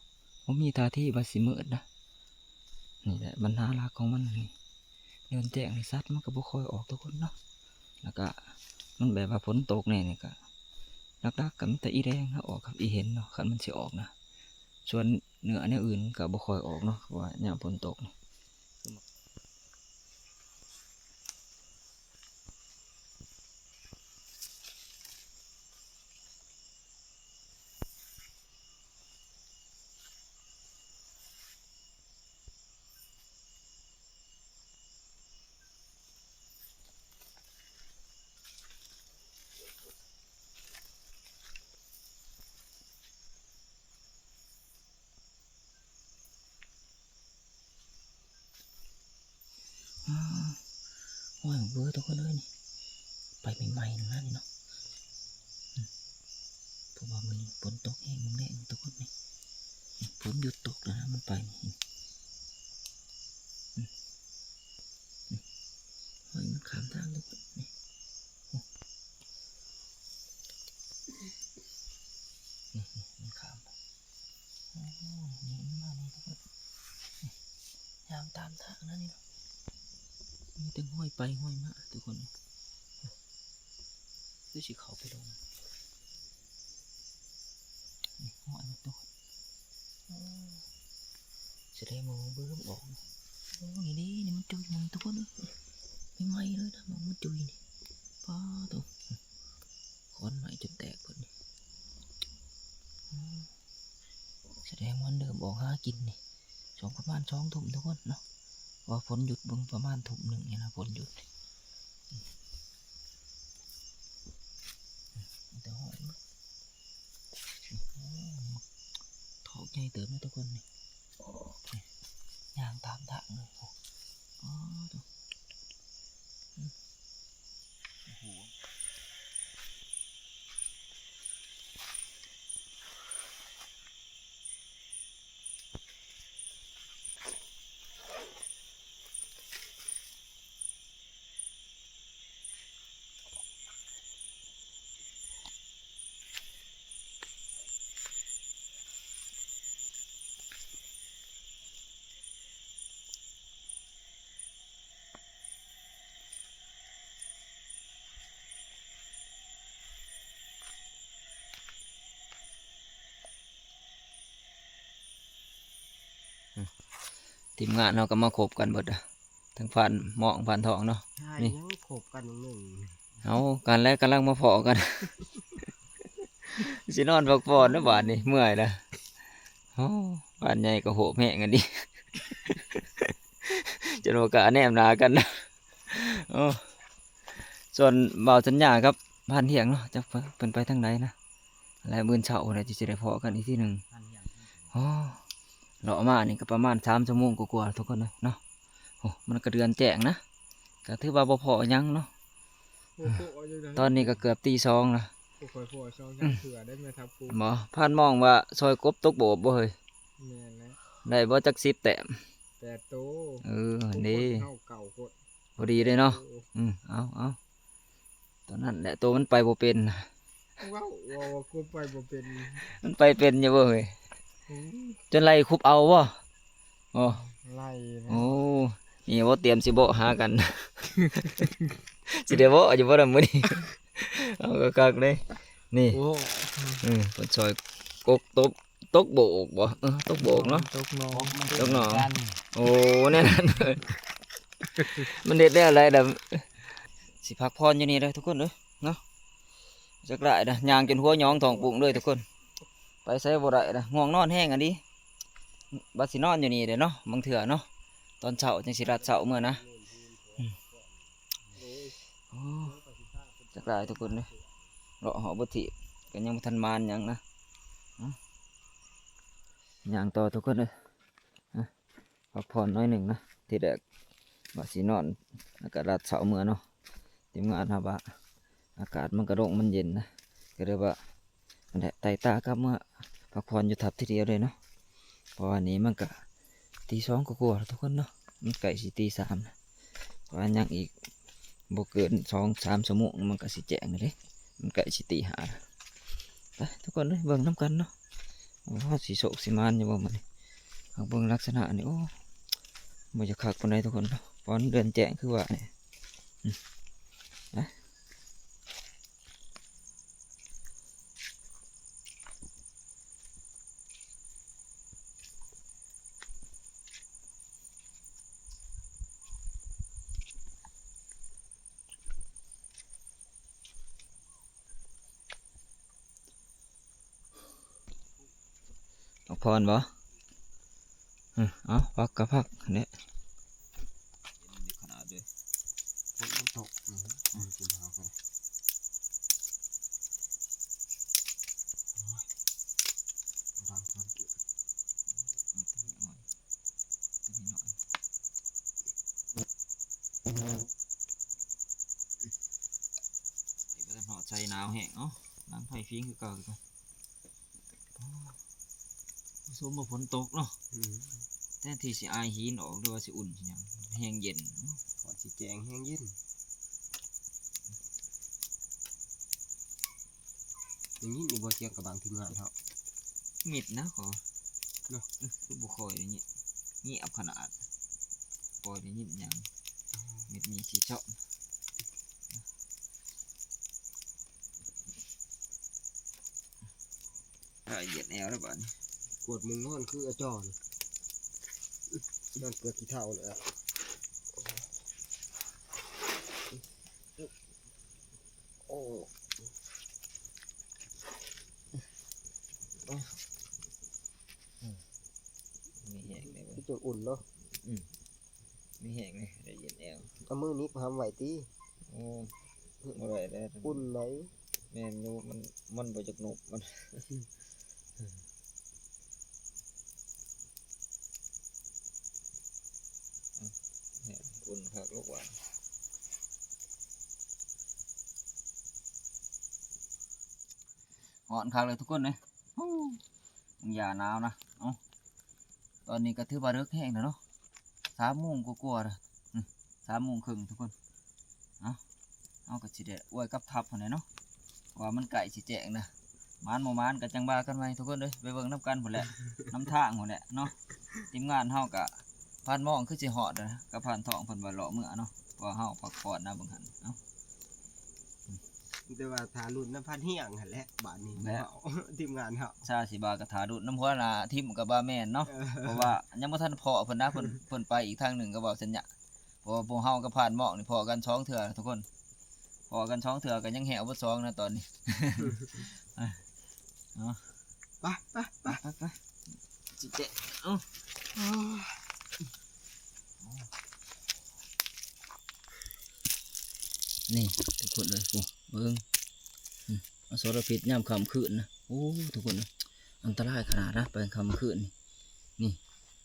ບໍ່ມີທ່າທີວ່າຊິມືດນະ. ນີ້ແຫຼະບັນຫາຫຼັກຂອງມັນນີ້ ເດືອນແຈ້ງນີ້ສັດມັນກະບໍ່ຄ່ອຍອອກທຸກຄົນເນາະ. ແລ້ວກະມັນແບບວ່າຝົນຕົກແນ່ນີ້ກະ ຫຼັກໆ ກະມີແຕ່ອີແດງນະອອກກັບອີເຫັນເນາະ ຄັນມັນຊິອອກນະ. ສ່ວນເນື້ອແນວອື່ນກະບໍ່ຄ່ອຍອອກເນາະ ເພາະວ່າຍາມຝົນຕົກ. ອ້າ ຫ້ອຍ ເບິ່ງທຸກຄົນເອີຍ ນີ້ໄປໃໝ່ໆ ນັ້ນເນາະ. ອືມ ເພາະວ່າມື້ນີ້ຝົນຕົກແຮງ ມື້ແລງທຸກຄົນນີ້ ຝົນຢຸດຕົກແລ້ວນະ ມັນໄປນີ້. ອືມ ອືມ ຫ້ອຍ ມັນຂ້າມທາງທຸກຄົນນີ້. ນີ້ ນີ້ ມັນຂ້າມ ໂອ້ ນີ້ ມັນມານີ້ທຸກຄົນ ນີ້ ຍ່າງຕາມທາງນັ້ນນີ້ເນາະ ມີແຕ່ຫ້ອຍໄປຫ້ອຍມາທຸກຄົນ ຄືຊິເຂົ້າໄປລົງ ນີ້ ຫ້ອຍມັນຕົກ ໂອ້ ສະແດງວ່າມັນບໍ່ເລີ່ມອອກ. ໂອ້ ນີ້ເດ້ ນີ້ມັນຈຸ່ຍ ມັນທຸກຄົນເອີຍ ໃໝ່ໆ ເລີຍນະ ມັນຈຸ່ຍນີ້ ປາໂທ້ ຂອນໄມ້ຈົນແຕກເບິດນີ້. ໂອ້ ສະແດງວ່າມັນເລີ່ມອອກຫາກິນນີ້ ຊ່ວງປະມານສອງທຸ່ມທຸກຄົນເນາະ ເພາະວ່າຝົນຢຸດເບິ່ງປະມານທຸ່ມໜຶ່ງນີ້ນະ ຝົນຢຸດ. ມີແຕ່ຫ້ອຍເບິດ ໂອ້ ຖອກໃຫຍ່ເຕີບເນາະທຸກຄົນນີ້ ນີ້ ຍ່າງຕາມທາງເລີຍ ໂອ້ ປາໂທ້ ອືມ ໂອ້ໂຫ. ອືມ ທີມງານເຮົາກະມາຄົບກັນເບິດ ທັງພານໝອງພານທອງເນາະ ໃຊ່ ນີ້ ຍັງຄົບກັນໜຶ່ງ ເອົາ ກັນແລ້ວກຳລັງມາພໍ້ກັນ ຊິນອນພັກຜ່ອນນະບາດນີ້ ເມື່ອຍລະ ໂອ້ ພານໃຫຍ່ກະໂຫບແຮງອັນນີ້ ຈົນບໍ່ກ້າແນມໜ້າກັນ ໂອ້ ສ່ວນບ່າວສັນຍາກັບພານທ່ຽງເນາະ ຈັກເພິ່ນໄປທາງໃດນະ ແລະມື້ເຊົ້າພຸ້ນແຫຼະ ທີ່ຊິໄດ້ພໍ້ກັນອີກທີໜຶ່ງ. ໂອ້ ເລາະມານີ້ກະປະມານສາມຊົ່ວໂມງກວ່າໆ ທຸກຄົນເອີຍເນາະ. ໂອ້ ມັນກະເດືອນແຈ້ງນະ ກະຖືວ່າບໍ່ພໍ້ຫຍັງເນາະ. ໂອ້ໂຫ ຕອນນີ້ກະເກືອບຕີສອງລະ ບໍ່ຄ່ອຍພໍ້ສອງ ອືມ ເທື່ອໄດ້ແມ່ທັບປຸ້ມ ບໍ່ ພານມອງວ່າຊອຍກົບຕົກໂບບບໍ່ເຮີ້ຍ? ແມ່ນແຫຼະ ໄດ້ບໍ່ຈັກສິບແຕ້ມ? ແປດໂຕ ເອີ ເດ້ ເຮົາເກົ້າຄົນ ພໍດີເດ້ເນາະ. ໂອ້ ອືມ ເອົາ ເອົາ ຕອນນັ້ນແຫຼະ ໂຕມັນໄປບໍ່ເປັນ ເວົ້າ ເວົ້າວ່າກົບໄປບໍ່ເປັນ ມັນໄປເປັນຢູ່ບໍ່ເຮີ້ຍ? ໂອ້ ຈົນໄລ່ຄຸບເອົາບໍ່? ໂອ້ ໄລ່ນະ ໂອ້ ນີ້ບໍ່ຕຽມຊິເບາະຫາກັນ ຊິໄດ້ເບາະຢູ່ບໍ່ນຳມື້ນີ້? ເອົາຄັກໆເດ້ ນີ້ ໂອ້ ເອີ ເພິ່ນຊອຍກົບຕົກ ຕົກໂບກບໍ່? ເອີ ຕົກໂບກເນາະ ຕົກໜອງ ຕົກໜອງ ໂອ້ ແນວນັ້ນ ມັນເຮັດແນວໃດລະ? ຊິພັກຜ່ອນຢູ່ນີ້ເດີທຸກຄົນເດີເນາະ ຈັກຫຼາຍນະ ຍ່າງຈົນຫົວຫຍອງທ້ອງປຸ້ງເລີຍທຸກຄົນ. ປໃສບໍ່ໄດ້ລະ ງ່ວງນອນແຮງອີ່ຫຼີ. ວ່າຊິນອນຢູ່ນີ້ແຫຼະເນາະ ບາງເທື່ອເນາະ ຕອນເຊົ້າຈັ່ງຊິລັດເຊົ້າເມືອນະ. ອືມ ໂອ້ ຈັກຫຼາຍທຸກຄົນເດີ ເລາະເຫາະບໍ່ຖີບ ກໍຍັງບໍ່ທັນໝານຫຍັງນະ. ອືມ ຍ່າງຕໍ່ທຸກຄົນເດີ ອະ ພັກຜ່ອນໜ້ອຍໜຶ່ງນະ. ທີແລກວ່າຊິນອນ ແລ້ວກໍລັດເຊົ້າເມືອເນາະ ທີມງານເຮົາວ່າ ອາກາດມັນກະດົງມັນເຢັນນະ ກໍເລີຍວ່າ ອັນແຫຼະ ໄຕ່ຕາກັບເມືອພັກຜ່ອນຢູ່ທັບທີດຽວເລີຍເນາະ. ເພາະວ່ານີ້ມັນກະຕີສອງກວ່າໆແລ້ວທຸກຄົນເນາະ ມັນໃກ້ຊິຕີສາມແລ້ວ ເພາະວ່າຍັງອີກບໍ່ເກີນສອງສາມຊົ່ວໂມງ ມັນກະຊິແຈ້ງແລ້ວເດ້ ມັນໃກ້ຊິຕີຫ້າແລ້ວ. ໄປທຸກຄົນເອີຍ ເບິ່ງນຳກັນເນາະ ວ່າເຮົາຊິໂຊກຊິໝານຢູ່ບໍ່ມື້ນີ້. ເຮົາເບິ່ງລັກສະນະນີ້ ໂອ້ ບໍ່ຢາກຄັກປານໃດທຸກຄົນເນາະ ເພາະມັນເດືອນແຈ້ງຄືວ່ານີ້. ອືມ ໄປ. ພັກຜ່ອນບໍ່? ອື ເອົາ ພັກກໍພັກແຫຼະ. ເຢັນຂະໜາດເລີຍ ຝົນມັນຕົກ ອື ອື ກິນເຂົ້າກັນ. ໂອ້ຍ ດັງເກີນ ເອົາຕົວນີ້ອອກ ຕົວນີ້ໜ້ອຍ. ໄປກໍຮອດໃສ່ໜາວແຮງ ເອົາ ດັງໄຟພິງຄືເກົ່າ. ໂອ້ ສົມວ່າຝົນຕົກເນາະ ອືມ ແທນທີ່ຊິອາຍຫີນອອກ ຫຼືວ່າຊິອຸ່ນຊິຫຍັງ ແຮງເຢັນ ວ່າຊິແຈ້ງແຮງເຢັນ. ໄດ້ຍິນຢູ່ບໍ່ສຽງກະບັງທີມງານເຮົາ? ມິດນະ ຂໍ ເນາະ ອື ຄືບໍ່ຄ່ອຍໄດ້ຍິນ ງຽບຂະໜາດ ບໍ່ຄ່ອຍໄດ້ຍິນຫຍັງ ມິດມີສີຊອກ. ອາ ຢຽດແອວແລ້ວບາດນີ້ ກວດມຸງນອນຄືອາຈ່ອນ ນອນເກືອກຂີ້ເຖົ້າແລ້ວ. ໂອ້ ໂອ້ ອືມ ມີແຮງເດ້ ຄືຈະອຸ່ນເນາະ ອືມ ມີແຮງເດ້ ໄດ້ຍິນແອວ ເອົາມືໜິບຫຳໄວ້ຕິ. ໂອ້ ບໍ່ໄດ້ແລ້ວ ອຸ່ນໃດ. ແມ່ນຢູ່ ມັນ ມັນບໍ່ຢາກໜົບມັນ ອຸ່ນຄັກລູກຫວານ ຮ້ອນຄັກເລີຍທຸກຄົນເອີຍ. ໂອ້ ຢາໜາວນະ. ເອົ້າ ຕອນນີ້ກໍຖືວ່າເລິກແຮງແລ້ວເນາະ ສາມໂມງກວ່າໆແລ້ວ ອື ສາມໂມງເຄິ່ງທຸກຄົນ. ເອົ້າ ເຮົາກໍຊິໄດ້ອວຍກັບທັບຫັ້ນແຫຼະເນາະ ວ່າມັນໃກ້ຊິແຈ້ງນະ ໝານບໍ່ໝານກໍຈັ່ງວ່າກັນໃໝ່ທຸກຄົນເອີຍ. ໄປເບິ່ງນຳກັນພຸ້ນແຫຼະ ນຳທາງພຸ້ນແຫຼະເນາະ. ທີມງານເຮົາກໍ ພານມອງຄືຊິຮອດແລ້ວນະ ກັບພານທອງເພິ່ນວ່າເລາະເມືອເນາະ ເພາະວ່າເຮົາພັກຜ່ອນນະເບິ່ງຫັ້ນ. ເອົ້າ ມີແຕ່ວ່າຖ້າລຸ້ນນຳພານຮຽງຫັ້ນແຫຼະ ບາດນີ້ ແມ່ນແຫຼະ ເຮົາ ທີມງານເຮົາ ຊາຊິບາກໍຖ້າລຸ້ນນຳຫົວໜ້າທີມກໍບໍ່ແມ່ນເນາະ ເອີ ເພາະວ່າຍັງບໍ່ທັນພໍ້ເພິ່ນນະ ເພິ່ນ ເພິ່ນໄປອີກທາງໜຶ່ງກໍເວົ້າສັນຍະ. ເພາະວ່າພວກເຮົາກັບພານໝອກນີ້ພໍ້ກັນສອງເທື່ອທຸກຄົນ ພໍ້ກັນສອງເທື່ອກໍຍັງແຫ້ວເບິດສອງນະຕອນນີ້. ເອົາ ໄປ ໄປ ໄປ ໄປ ໄປ ຊິແຕະ ເອົາ ນີ້ທຸກຄົນເອີຍ ໂອ້ ເບິ່ງ ອືມ ອະສົລະພິດຍາມຄ່ຳຄືນນະ. ໂອ້ ທຸກຄົນເອີຍ ອັນຕະລາຍຂະໜາດນະ ໄປຄ່ຳຄືນນີ້. ນີ້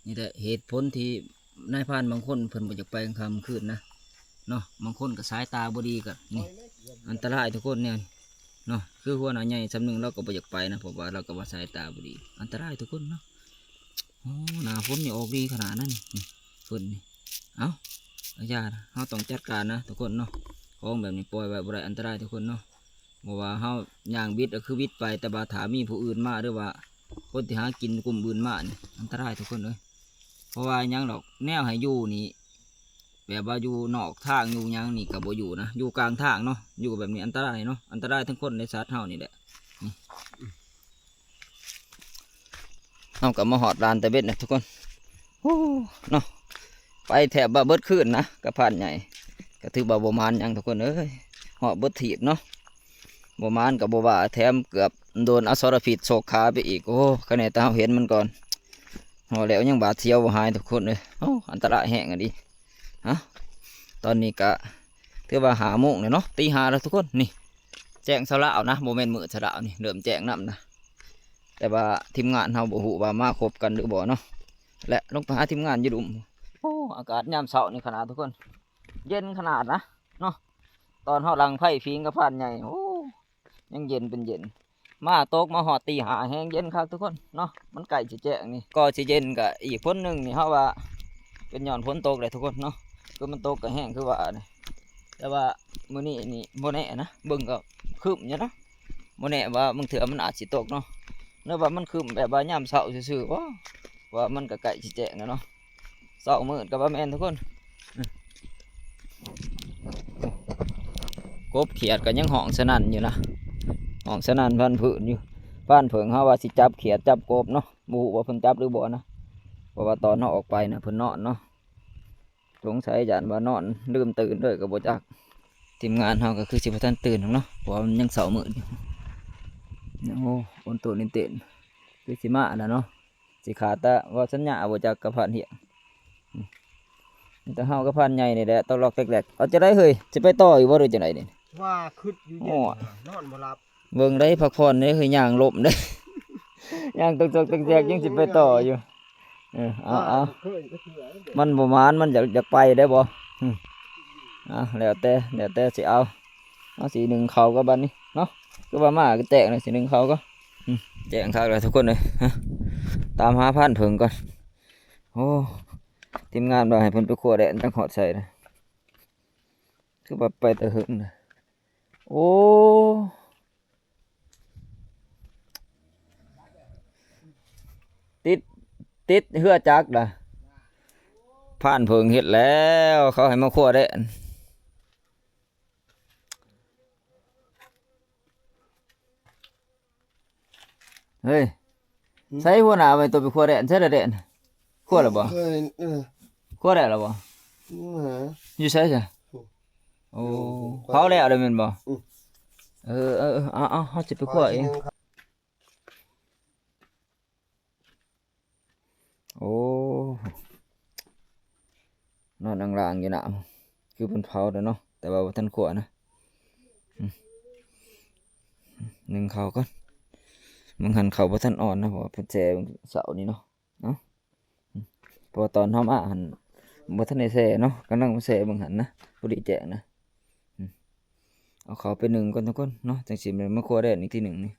ນີ້ແຫຼະເຫດຜົນທີ່ນາຍພານບາງຄົນເພິ່ນບໍ່ຢາກໄປກາງຄ່ຳກາງຄືນນະເນາະ. ບາງຄົນກໍສາຍຕາບໍ່ດີກໍນີ້ ອັນຕະລາຍທຸກຄົນແນວນີ້ເນາະ. ຄືຫົວໜ້າໃຫຍ່ຊ່ຳໜຶ່ງລາວກໍບໍ່ຢາກໄປນະ ເພາະວ່າລາວກໍວ່າສາຍຕາບໍ່ດີ ອັນຕະລາຍທຸກຄົນເນາະ. ໂອ້ ໜ້າຝົນນີ້ອອກດີຂະໜາດນັ້ນນີ້ ເພິ່ນນີ້. ເອົ້າ ຢ່າ ເຮົາຕ້ອງຈັດການນະທຸກຄົນເນາະ ຂອງແບບນີ້ປ່ອຍໄວ້ບໍ່ໄດ້ ອັນຕະລາຍທຸກຄົນເນາະ. ບໍ່ວ່າເຮົາຍ່າງບິດກໍຄືບິດໄປ ແຕ່ວ່າຖ້າມີຜູ້ອື່ນມາ ຫຼືວ່າຄົນທີ່ຫາກິນກຸ່ມອື່ນມານີ້ ອັນຕະລາຍທຸກຄົນເອີຍ. ເພາະວ່າຫຍັງດອກ ແນວໃຫ້ຢູ່ນີ້ ແບບວ່າຢູ່ນອກທາງຢູ່ຫຍັງນີ້ກໍບໍ່ຢູ່ນະ ຢູ່ກາງທາງເນາະ ຢູ່ແບບນີ້ອັນຕະລາຍເນາະ ອັນຕະລາຍທັງຄົນແລະສັດເຮົານີ້ແຫຼະ. ນີ້ ເຮົາກໍມາຮອດລານຕາເວັນນະທຸກຄົນ. ໂອ້ ເນາະ ໄປແທບວ່າເບິດຄືນນະ ກັບພານໃຫຍ່ ກໍຖືວ່າບໍ່ໝານຫຍັງທຸກຄົນເອີຍ ເຫາະເບິດທີບເນາະ. ບໍ່ໝານກໍບໍ່ວ່າ ແຖມເກືອບ ໂດນອະສອລະພິດໂຊກຂາໄປອີກ. ໂອ້ ຄະແນນແຕ່ເຮົາເຫັນມັນກ່ອນ ເຮົາແລ້ວຍັງບາດສຽວບໍ່ຫາຍທຸກຄົນເອີຍ. ໂອ້ ອັນຕະລາຍແຮງອີ່ຫຼີ. ເອົ້າ ຕອນນີ້ກະຖືວ່າຫ້າໂມງແລ້ວເນາະ ຕີຫ້າແລ້ວທຸກຄົນ. ນີ້ແຈ້ງຊາວລາວນະ ບໍ່ແມ່ນມືດຊາວລາວນີ້ ເລີ່ມແຈ້ງນຳນະ. ແຕ່ວ່າທີມງານເຮົາບໍ່ຮູ້ວ່າມາຄົບກັນຫຼືບໍ່ເນາະ ແລະ ລົງໄປຫາທີມງານຢູ່ລຸ່ມ. ໂອ້ ອາກາດຍາມເຊົ້ານີ້ຂະໜາດທຸກຄົນ ເຢັນຂະໜາດນະເນາະ. ຕອນເຮົາດັງໄຟຜິງກັບພານໃຫຍ່ ໂອ້ ຍັງເຢັນເປັນເຢັນ. ມາຕົກມາຮອດຕີຫ້າ ແຮງເຢັນຄັກທຸກຄົນເນາະ. ມັນໃກ້ຊິແຈ້ງນີ້ ກໍຊິເຢັນກະອີກຜົນໜຶ່ງນີ້ ເຮົາວ່າເປັນຍ້ອນຝົນຕົກແຫຼະທຸກຄົນເນາະ. ຄືມັນຕົກກະແຮງຄືວ່ານີ້ ແຕ່ວ່າມື້ນີ້ນີ້ບໍ່ແນ່ນະ ເບິ່ງກໍຄຶ້ມຢູ່ນະ. ບໍ່ແນ່ວ່າບາງເທື່ອມັນອາດຊິຕົກເນາະ ຫຼືວ່າມັນຄຶ້ມແບບວ່າຍາມເຊົ້າຊື່ໆບໍ ວ່າມັນກໍໃກ້ຊິແຈ້ງແລ້ວເນາະ. ເຊົ້າມືດກໍບໍ່ແມ່ນທຸກຄົນ. ອືມ ກົບຂຽດກໍຍັງຮ້ອງສະໜັ່ນຢູ່ນະ ຮ້ອງສະໜັ່ນພັນຜື່ນຢູ່. ພານເຜິ້ງເຮົາວ່າຊິຈັບຂຽດຈັບກົບເນາະ ບໍ່ຮູ້ວ່າເພິ່ນຈັບຫຼືບໍ່ນະ ເພາະວ່າຕອນເຮົາອອກໄປນະເພິ່ນນອນເນາະ. ສົງໄສຢ້ານວ່ານອນລືມຕື່ນເລີຍກໍບໍ່ຈັກ. ທີມງານເຮົາກໍຄືຊິບໍ່ທັນຕື່ນດອກເນາະ ເພາະວ່າມັນຍັງເຊົ້າມືດຢູ່. ໂອ້ ໂອນໂຕເຕັ້ນໆ ຄືຊິມາແລ້ວເນາະ. ຊິຂາດແຕ່ເວົ້າສັນຍາບໍ່ຈັກກັບພານຮຽງ. ອືມ ມີແຕ່ເຮົາກັບພານໃຫຍ່ນີ້ແຫຼະ ຕອກຫຼອກແຕກແຫຼກ. ເອົາຈັ່ງໃດເຮີ້ຍ ຊິໄປຕໍ່ອີກບໍ່ ຫຼືຈັ່ງໃດນີ້? ວ່າຄຶດຢູ່ ໂອ້ ເຢັນນອນບໍ່ຫຼັບ. ເບິ່ງໄດ້ ພັກຜ່ອນເດ້ ເຮີ້ຍ ຍ່າງລົ້ມເດ້ ຍ່າງຕົກໆແຕກໆ ຍັງຊິໄປຕໍ່ຢູ່. ເອີ ເອົາ ເອົາ ມັນບໍ່ໝານ ມັນຢາກ ຢາກໄປໄດ້ບໍ່? ອືມ ເອົາ ແລ້ວແຕ່ ແລ້ວແຕ່ຊິເອົາ. ເອົາ ຊິໜຶ້ງເຂົ້າກ່ອນບັດນີ້ເນາະ ຄືວ່າມາກໍແຈ້ງແລ້ວ ຊິໜຶ້ງເຂົ້າກ່ອນ. ອືມ ແຈ້ງຄັກແລ້ວທຸກຄົນເອີຍ ຕາມຫາພານເຜິ້ງກ່ອນ. ໂອ້ ທີມງານວ່າໃຫ້ເພິ່ນໄປຄົວແດນ ຈັ່ງຮອດໃສນະ ຄືວ່າໄປແຕ່ເຫິງນະ. ໂອ້ ຕິດ ຕິດເຮືອຈັກນະ ພານເຜິ້ງເຮັດແລ້ວ ເຂົາໃຫ້ມາຄົວແດນ. ເຮີ້ຍ ໃສຫົວໜ້າໄວ້ໂຕໄປຄົວແດນ ໃສລະແດນ ຄົວແລ້ວບໍ່? ເອີ ຄົວແລ້ວລະບໍ່? ຢູ່ໃສຊະ? ໂອ້ ເຜົາແລ້ວລະແມ່ນບໍ່? ເອີ ເອີ ເອີ ເອົາ ເອົາ ເຮົາຊິໄປຄົວເອງ. ໂອ້ ນອນອາງລາງຢູ່ນະ ຄືເພິ່ນເຜົາແລ້ວເນາະ ແຕ່ວ່າບໍ່ທັນຂົ້ວນະ. ອືມ ໜຶ້ງເຂົ້າກ່ອນ ມັງຫັນເຂົ້າບໍ່ທັນອ່ອນນະ ເພາະວ່າເພິ່ນແຊ່ເຊົ້ານີ້ເນາະ. ເອົາ ເພາະວ່າຕອນເຮົາມາຫັ້ນບໍ່ທັນໄດ້ແຊ່ເນາະ ກຳລັງມາແຊ່ເບິ່ງຫັ້ນນະ ພໍດີແຈ້ງນະ. ອືມ ເອົາເຂົ້າໄປໜຶ້ງກ່ອນທຸກຄົນເນາະ ຈັ່ງຊິມາຄົວແດນອີກທີໜຶ່ງນີ້.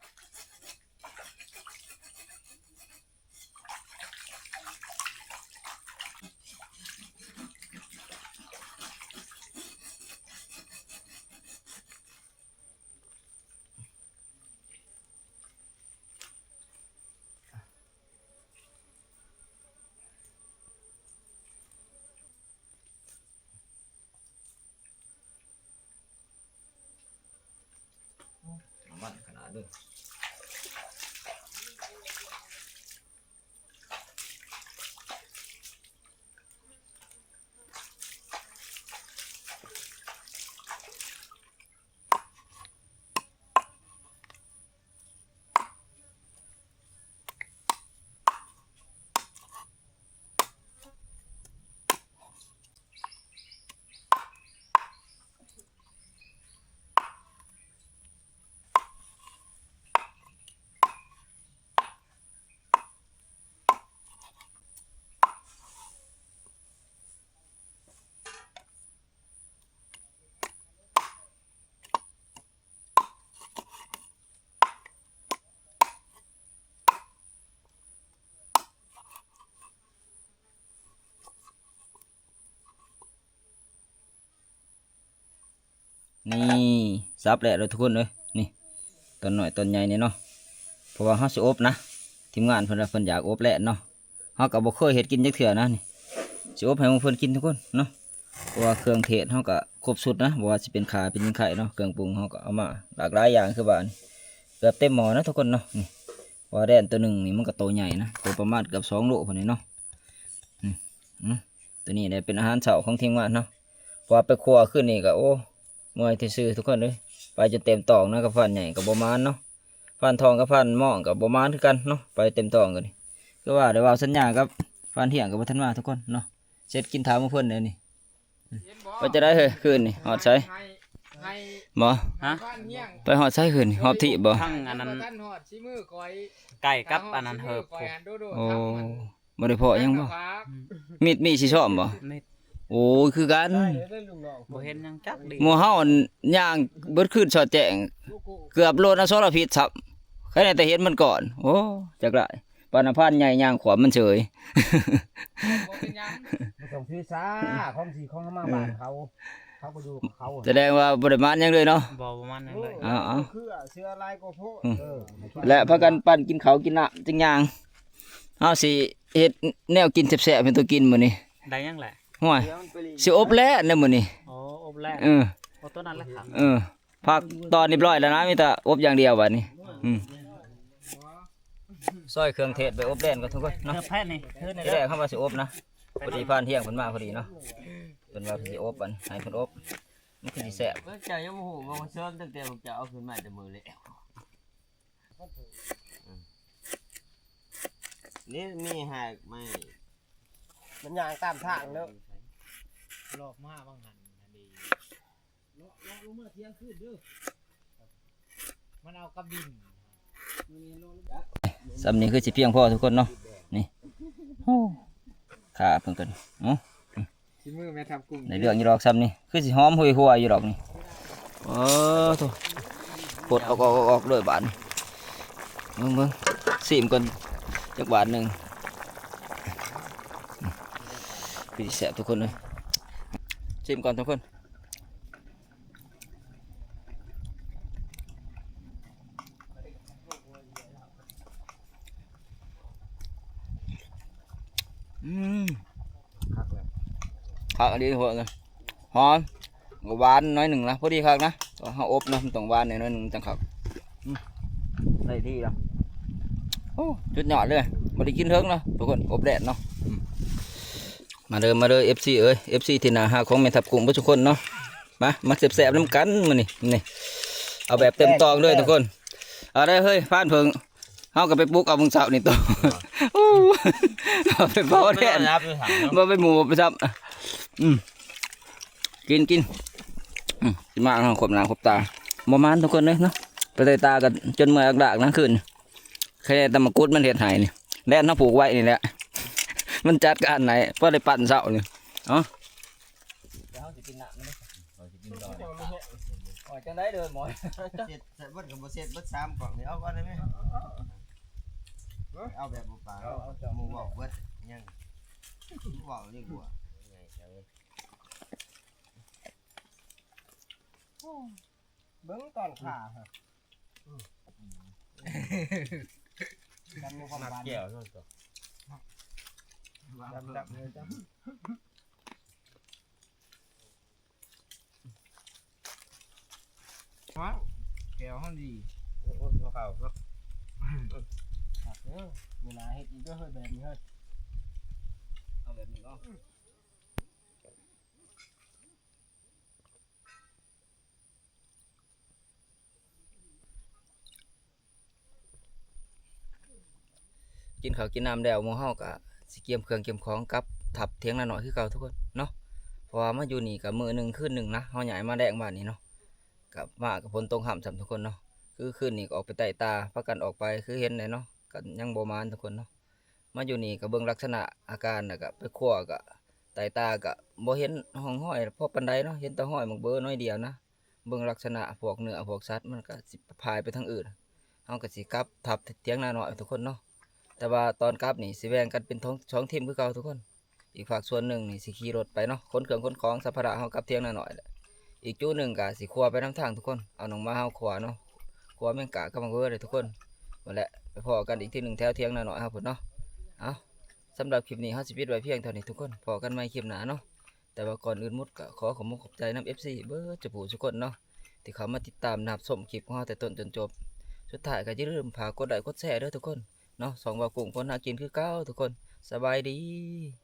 ນ້ຳມັນຂະໜາດເດີ. ນີ້ ສັບແລ້ວເດີທຸກຄົນເອີຍ ນີ້ ຕອນນ້ອຍຕອນໃຫຍ່ນີ້ເນາະ ເພາະວ່າເຮົາຊິອົບນະ ທີມງານເພິ່ນວ່າເພິ່ນຢາກອົບແລ້ວເນາະ. ເຮົາກໍບໍ່ເຄີຍເຮັດກິນຈັກເທື່ອນະນີ້ ຊິອົບໃຫ້ໝູ່ເພິ່ນກິນທຸກຄົນເນາະ ເພາະວ່າເຄື່ອງເທດເຮົາກໍຄົບຊຸດນະ ບໍ່ວ່າຊິເປັນຂ່າເປັນຫຍັງໄຂ່ເນາະ ເຄື່ອງປຸງເຮົາກໍເອົາມາຫຼາກຫຼາຍຢ່າງ ຄືວ່ານີ້ ເກືອບເຕັມໝໍ້ນະທຸກຄົນເນາະ. ນີ້ ເພາະວ່າແດນໂຕໜຶ່ງນີ້ມັນກໍໂຕໃຫຍ່ນະ ໂຕປະມານເກືອບສອງໂລພຸ້ນນີ້ເນາະ. ອືມ ອືມ ໂຕນີ້ແຫຼະເປັນອາຫານເຊົ້າຂອງທີມງານເຮົາ ເພາະວ່າໄປຄົວຄືນນີ້ກໍ ໂອ້ ເມື່ອຍຊື່ໆ ທຸກຄົນເອີຍ ໄປຈົນເຕັມຕອງນະ ກັບຟານໃຫຍ່ກໍບໍ່ໝານເນາະ. ຟານທອງກັບຟານມອງກໍບໍ່ມານຄືກັນເນາະ ໄປເຕັມຕອງກັນນີ້. ຄືວ່າໄດ້ເວົ້າສັນຍາກັບຟານທ່ຽງກໍບໍ່ທັນມາທຸກຄົນເນາະ ເສັດກິນຖ້າໝູ່ເພິ່ນແລ້ວນີ້. ໄປຈັ່ງໃດເຮີ້ ຄືນນີ້ຮອດໃສ? ບໍ່ ຮະ? ໄປຮອດໃສຄືນນີ້? ຮອບທີ່ບໍ່? ທັງອັນນັ້ນ ໃກ້ກັບອັນນັ້ນເຮີບພຸ້ນ. ໂອ້ ບໍ່ໄດ້ພໍ້ຫຍັງບໍ່? ມີດ ມີຊິຊ້ອມບໍ່? ມີດ ໂອ້ຍ ຄືກັນ ບໍ່ເຫັນຫຍັງຈັກດີ. ໝູ່ເຮົາອັນຍ່າງເບິດຄືນສອດແຈ້ງ ເກືອບໂລນອະສອລະພິດຊ້ຳ ໃຄແນ່ແຕ່ເຫັນມັນກ່ອນ. ໂອ້ ຈັກຫຼາຍ ປານນະພານໃຫຍ່ຍ່າງຂວາມມັນເສີຍ. ບໍ່ເປັນຫຍັງ ບໍ່ຕ້ອງຖືສາ ຂອງຊິຂອງເຮົາມາ ເອີ ບ້ານເຂົາ ເຂົາກໍຢູ່ຂອງເຂົາ. ສະແດງວ່າບໍ່ໄດ້ມານຫຍັງເລີຍເນາະ. ບໍ່ ບໍ່ມານຫຍັງເລີຍ. ເອົາ ເອົາ ເຄືອເສືອລາຍກວ່າໂພດ. ອືມ ເອີ ແລະ ພາກັນປັ້ນກິນເຂົ້າກິນນ້ຳຈັກຢ່າງ. ເຮົາຊິເຮັດແນວກິນແຊບໆໃຫ້ໂຕກິນມື້ນີ້. ໄດ້ຫຍັງແຫຼະ? ຫ້ວຍ ຊິອົບແລ້ວມື້ນີ້. ໂອ້ ອົບແລ້ວ. ເອີ ໂອ້ ໂຕນັ້ນແຫຼະຄັບ. ເອີ ພັກຕອນຮຽບຮ້ອຍແລ້ວນະ ມີແຕ່ອົບຢ່າງດຽວບາດນີ້. ອືມ ຊອຍເຄື່ອງເທດໄປອົບແລ່ນກ່ອນທຸກຄົນເນາະ. ທີແລກເຮົາວ່າຊິອົບນະ ພໍດີພານທ່ຽງເພິ່ນມາພໍດີເນາະ ເພິ່ນວ່າເພິ່ນຊິອົບ ອັນ ໃຫ້ເພິ່ນອົບ ມັນຄືຊິແຊບ. ເຈົ້າຍັງບໍ່ຮູ້ວ່າເຊີນຕັ້ງແຕ່ພວກເຈົ້າເອົາຂຶ້ນມາແຕ່ມື້ແລກ. ນີ້ມີຫາກໄມ້ ມັນຍ່າງຕາມທາງເດີ ລອບມາບາງຫັ້ນຫັ້ນເດ ເລາະ ເລາະລົງມາທ່ຽງຄືນເດີ ມັນເອົາກັບດິນ. ສ່ຳນີ້ຄືຊິພຽງພໍທຸກຄົນເນາະ ນີ້. ໂອ້ ຂ້າເພິ່ນກ່ອນເນາະ. ສີມືແມ່ທັບກຸ້ງ ໄດ້ເລື່ອງຢູ່ດອກສ່ຳນີ້ ຄືຊິຫອມຫວຍໆຢູ່ດອກນີ້. ໂອ້ໂທ້ ປົດອອກໆໆເລີຍບາດນີ້. ເບິ່ງໆ ຊີມກ່ອນຈັກບາດໜຶ່ງ ຄືຊິແຊບທຸກຄົນເອີຍ. ຊີມກ່ອນທຸກຄົນ. ອືມ ຄັກເລີຍ ຄັກອີ່ຫຼີ ຫົວນະ ຫອມ ກໍຫວານໜ້ອຍໜຶ່ງນະ ພໍດີຄັກນະ. ເຮົາອົບນະ ມັນຕ້ອງຫວານໜ້ອຍໜຶ່ງ ມັນຈັ່ງຄັກ. ອືມ ໄດ້ທີ່ລະ. ໂອ້ ສຸດຍອດເລີຍ ບໍ່ໄດ້ກິນເຖິງເນາະທຸກຄົນ ອົບແດດເນາະ. ອືມ ມາເດີ ມາເດີ ເອັຟຊີ ເອີຍ ເອັຟຊີທີ່ໜ້າຮັກຂອງແມ່ທັບກຸ້ງເບິດທຸກຄົນເນາະ. ມາ ມາແຊບໆນຳກັນມື້ນີ້ ນີ້ ເອົາແບບເຕັມຕອງເລີຍທຸກຄົນ. ເອົາໄດ້ເຮີ້ຍ ຟານເຜິ້ງ ເຮົາກໍໄປປຸກເອົາມື້ເຊົ້ານີ້ຕໍ່. ໂອ້ ເອົາໄປເຜົາແທນ ບໍ່ໄປໝູ່ໄປຊ້ຳ. ອືມ ກິນ ກິນ. ອືມ ຊິມາເຮົາຄົບໜ້າຄົບຕາ ບໍ່ມານທຸກຄົນເລີຍເນາະ ໄປໄດ້ຕາກັນຈົນເມື່ອຍອາກດາກນະຄືນ. ແຄ່ຕຳມະກຸດມັນເຮັດໃຫ້ນີ້ ແລ່ນເຮົາຜູກໄວ້ນີ້ແຫຼະ ມັນຈັດການໃຫ້ ພໍໄດ້ປັ່ນເຊົ້ານີ້. ເອົາ ດຽວເຮົາຊິກິນນ້ຳມັນເດ້ ເຮົາຊິກິນຕໍ່. ໂອ້ຍ ຈັ່ງໃດເດີໝໍ ເຊັດໃສ່ເບິດກໍບໍ່ເຊັດເບິດສາມກ່ອງນີ້ ເອົາກ່ອນໄດ້ໄໝ? ເອົາແບບບໍ່ປາ ເອົາ ເອົາ ໝູ່ເວົ້າເບິດຍັງ ເວົ້າດີກວ່າ. ເບິ່ງຕອນຂາ ອືມ ກັນມີຄວາມຫວານ ແຈ່ວເນາະ ຫວານ ຫວານ ແຈ່ວເຮົາດີ. ໂອ້ຍ ບໍ່ເຂົ້າເນາະ ຄັກເດີ ມື້ໜ້າເຮັດອີກເດີເຮີ້ຍ ແບບນີ້ເຮີ້ຍ ເອົາແບບນີ້ເນາະ. ກິນເຂົ້າກິນນ້ຳແລ້ວ ໝູ່ເຮົາກະຊິກຽມເຄື່ອງກຽມຂອງກັບທັບຖຽງນານ້ອຍຄືເກົ່າທຸກຄົນເນາະ. ເພາະວ່າມາຢູ່ນີ້ກະມື້ໜຶ່ງຄືນໜຶ່ງນະ ເຮົາຍ້າຍມາແລງບ້ານນີ້ເນາະ ກະມາກະຝົນຕົກຮ່ຳຊ້ຳທຸກຄົນເນາະ. ຄືຄືນນີ້ກະອອກໄປໄຕ່ຕາ ພາກັນອອກໄປ ຄືເຫັນແຫຼະເນາະ ກະຍັງບໍ່ໝານທຸກຄົນເນາະ. ມາຢູ່ນີ້ກໍເບິ່ງລັກສະນະອາການ ແລ້ວກໍໄປຄົວກໍໃຕ້ຕາກໍບໍ່ເຫັນຮ່ອງຮອຍພໍປານໃດເນາະ ເຫັນແຕ່ຮອຍໝາກເບີໜ້ອຍດຽວນະ. ເບິ່ງລັກສະນະພວກເນື້ອພວກສັດ ມັນກໍຊິພາຍໄປທາງອື່ນ. ເຮົາກໍຊິກັບທັບຖຽງນານ້ອຍທຸກຄົນເນາະ. ແຕ່ວ່າຕອນກັບນີ້ຊິແບ່ງກັນເປັນສອງ ສອງທີມຄືເກົ່າທຸກຄົນ. ອີກພາກສ່ວນໜຶ່ງນີ້ຊິຂີ່ລົດໄປເນາະ ຂົນເຄື່ອງຂົນຂອງສຳພາລະເຮົາກັບຖຽງນານ້ອຍແຫຼະ. ອີກຈຸໜຶ່ງກໍຊິຄົວໄປນຳທາງທຸກຄົນ ເອົາໜອງໝາເຮົາຄົວເນາະ ຄົວແມງກະກັບໝາກເບີເດີທຸກຄົນ. ພຸ້ນແຫຼະ ໄປພໍ້ກັນອີກທີໜຶ່ງແຖວຖຽງນານ້ອຍເຮົາພຸ້ນເນາະ. ເອົາ ສຳລັບຄລິບນີ້ເຮົາຊິປິດໄວ້ພຽງເທົ່ານີ້ທຸກຄົນ ພໍ້ກັນໃໝ່ຄລິບໜ້າເນາະ. ແຕ່ວ່າກ່ອນອື່ນໝົດກໍຂໍຂອບອົກຂອບໃຈນຳເອັຟຊີເບິດສູ່ຜູ້ສູ່ຄົນເນາະ ທີ່ເຂົ້າມາຕິດຕາມຮັບຊົມຄລິບຂອງເຮົາແຕ່ຕົ້ນຈົນຈົບ. ສຸດທ້າຍກໍຢ່າລືມຝາກກົດໄລ້ກົດແຊເດີທຸກຄົນເນາະ. ຊ່ອງເວົ້າກຸ້ງຄົນຫາກິນຄືເກົ່າທຸກຄົນ. ສະບາຍດີ.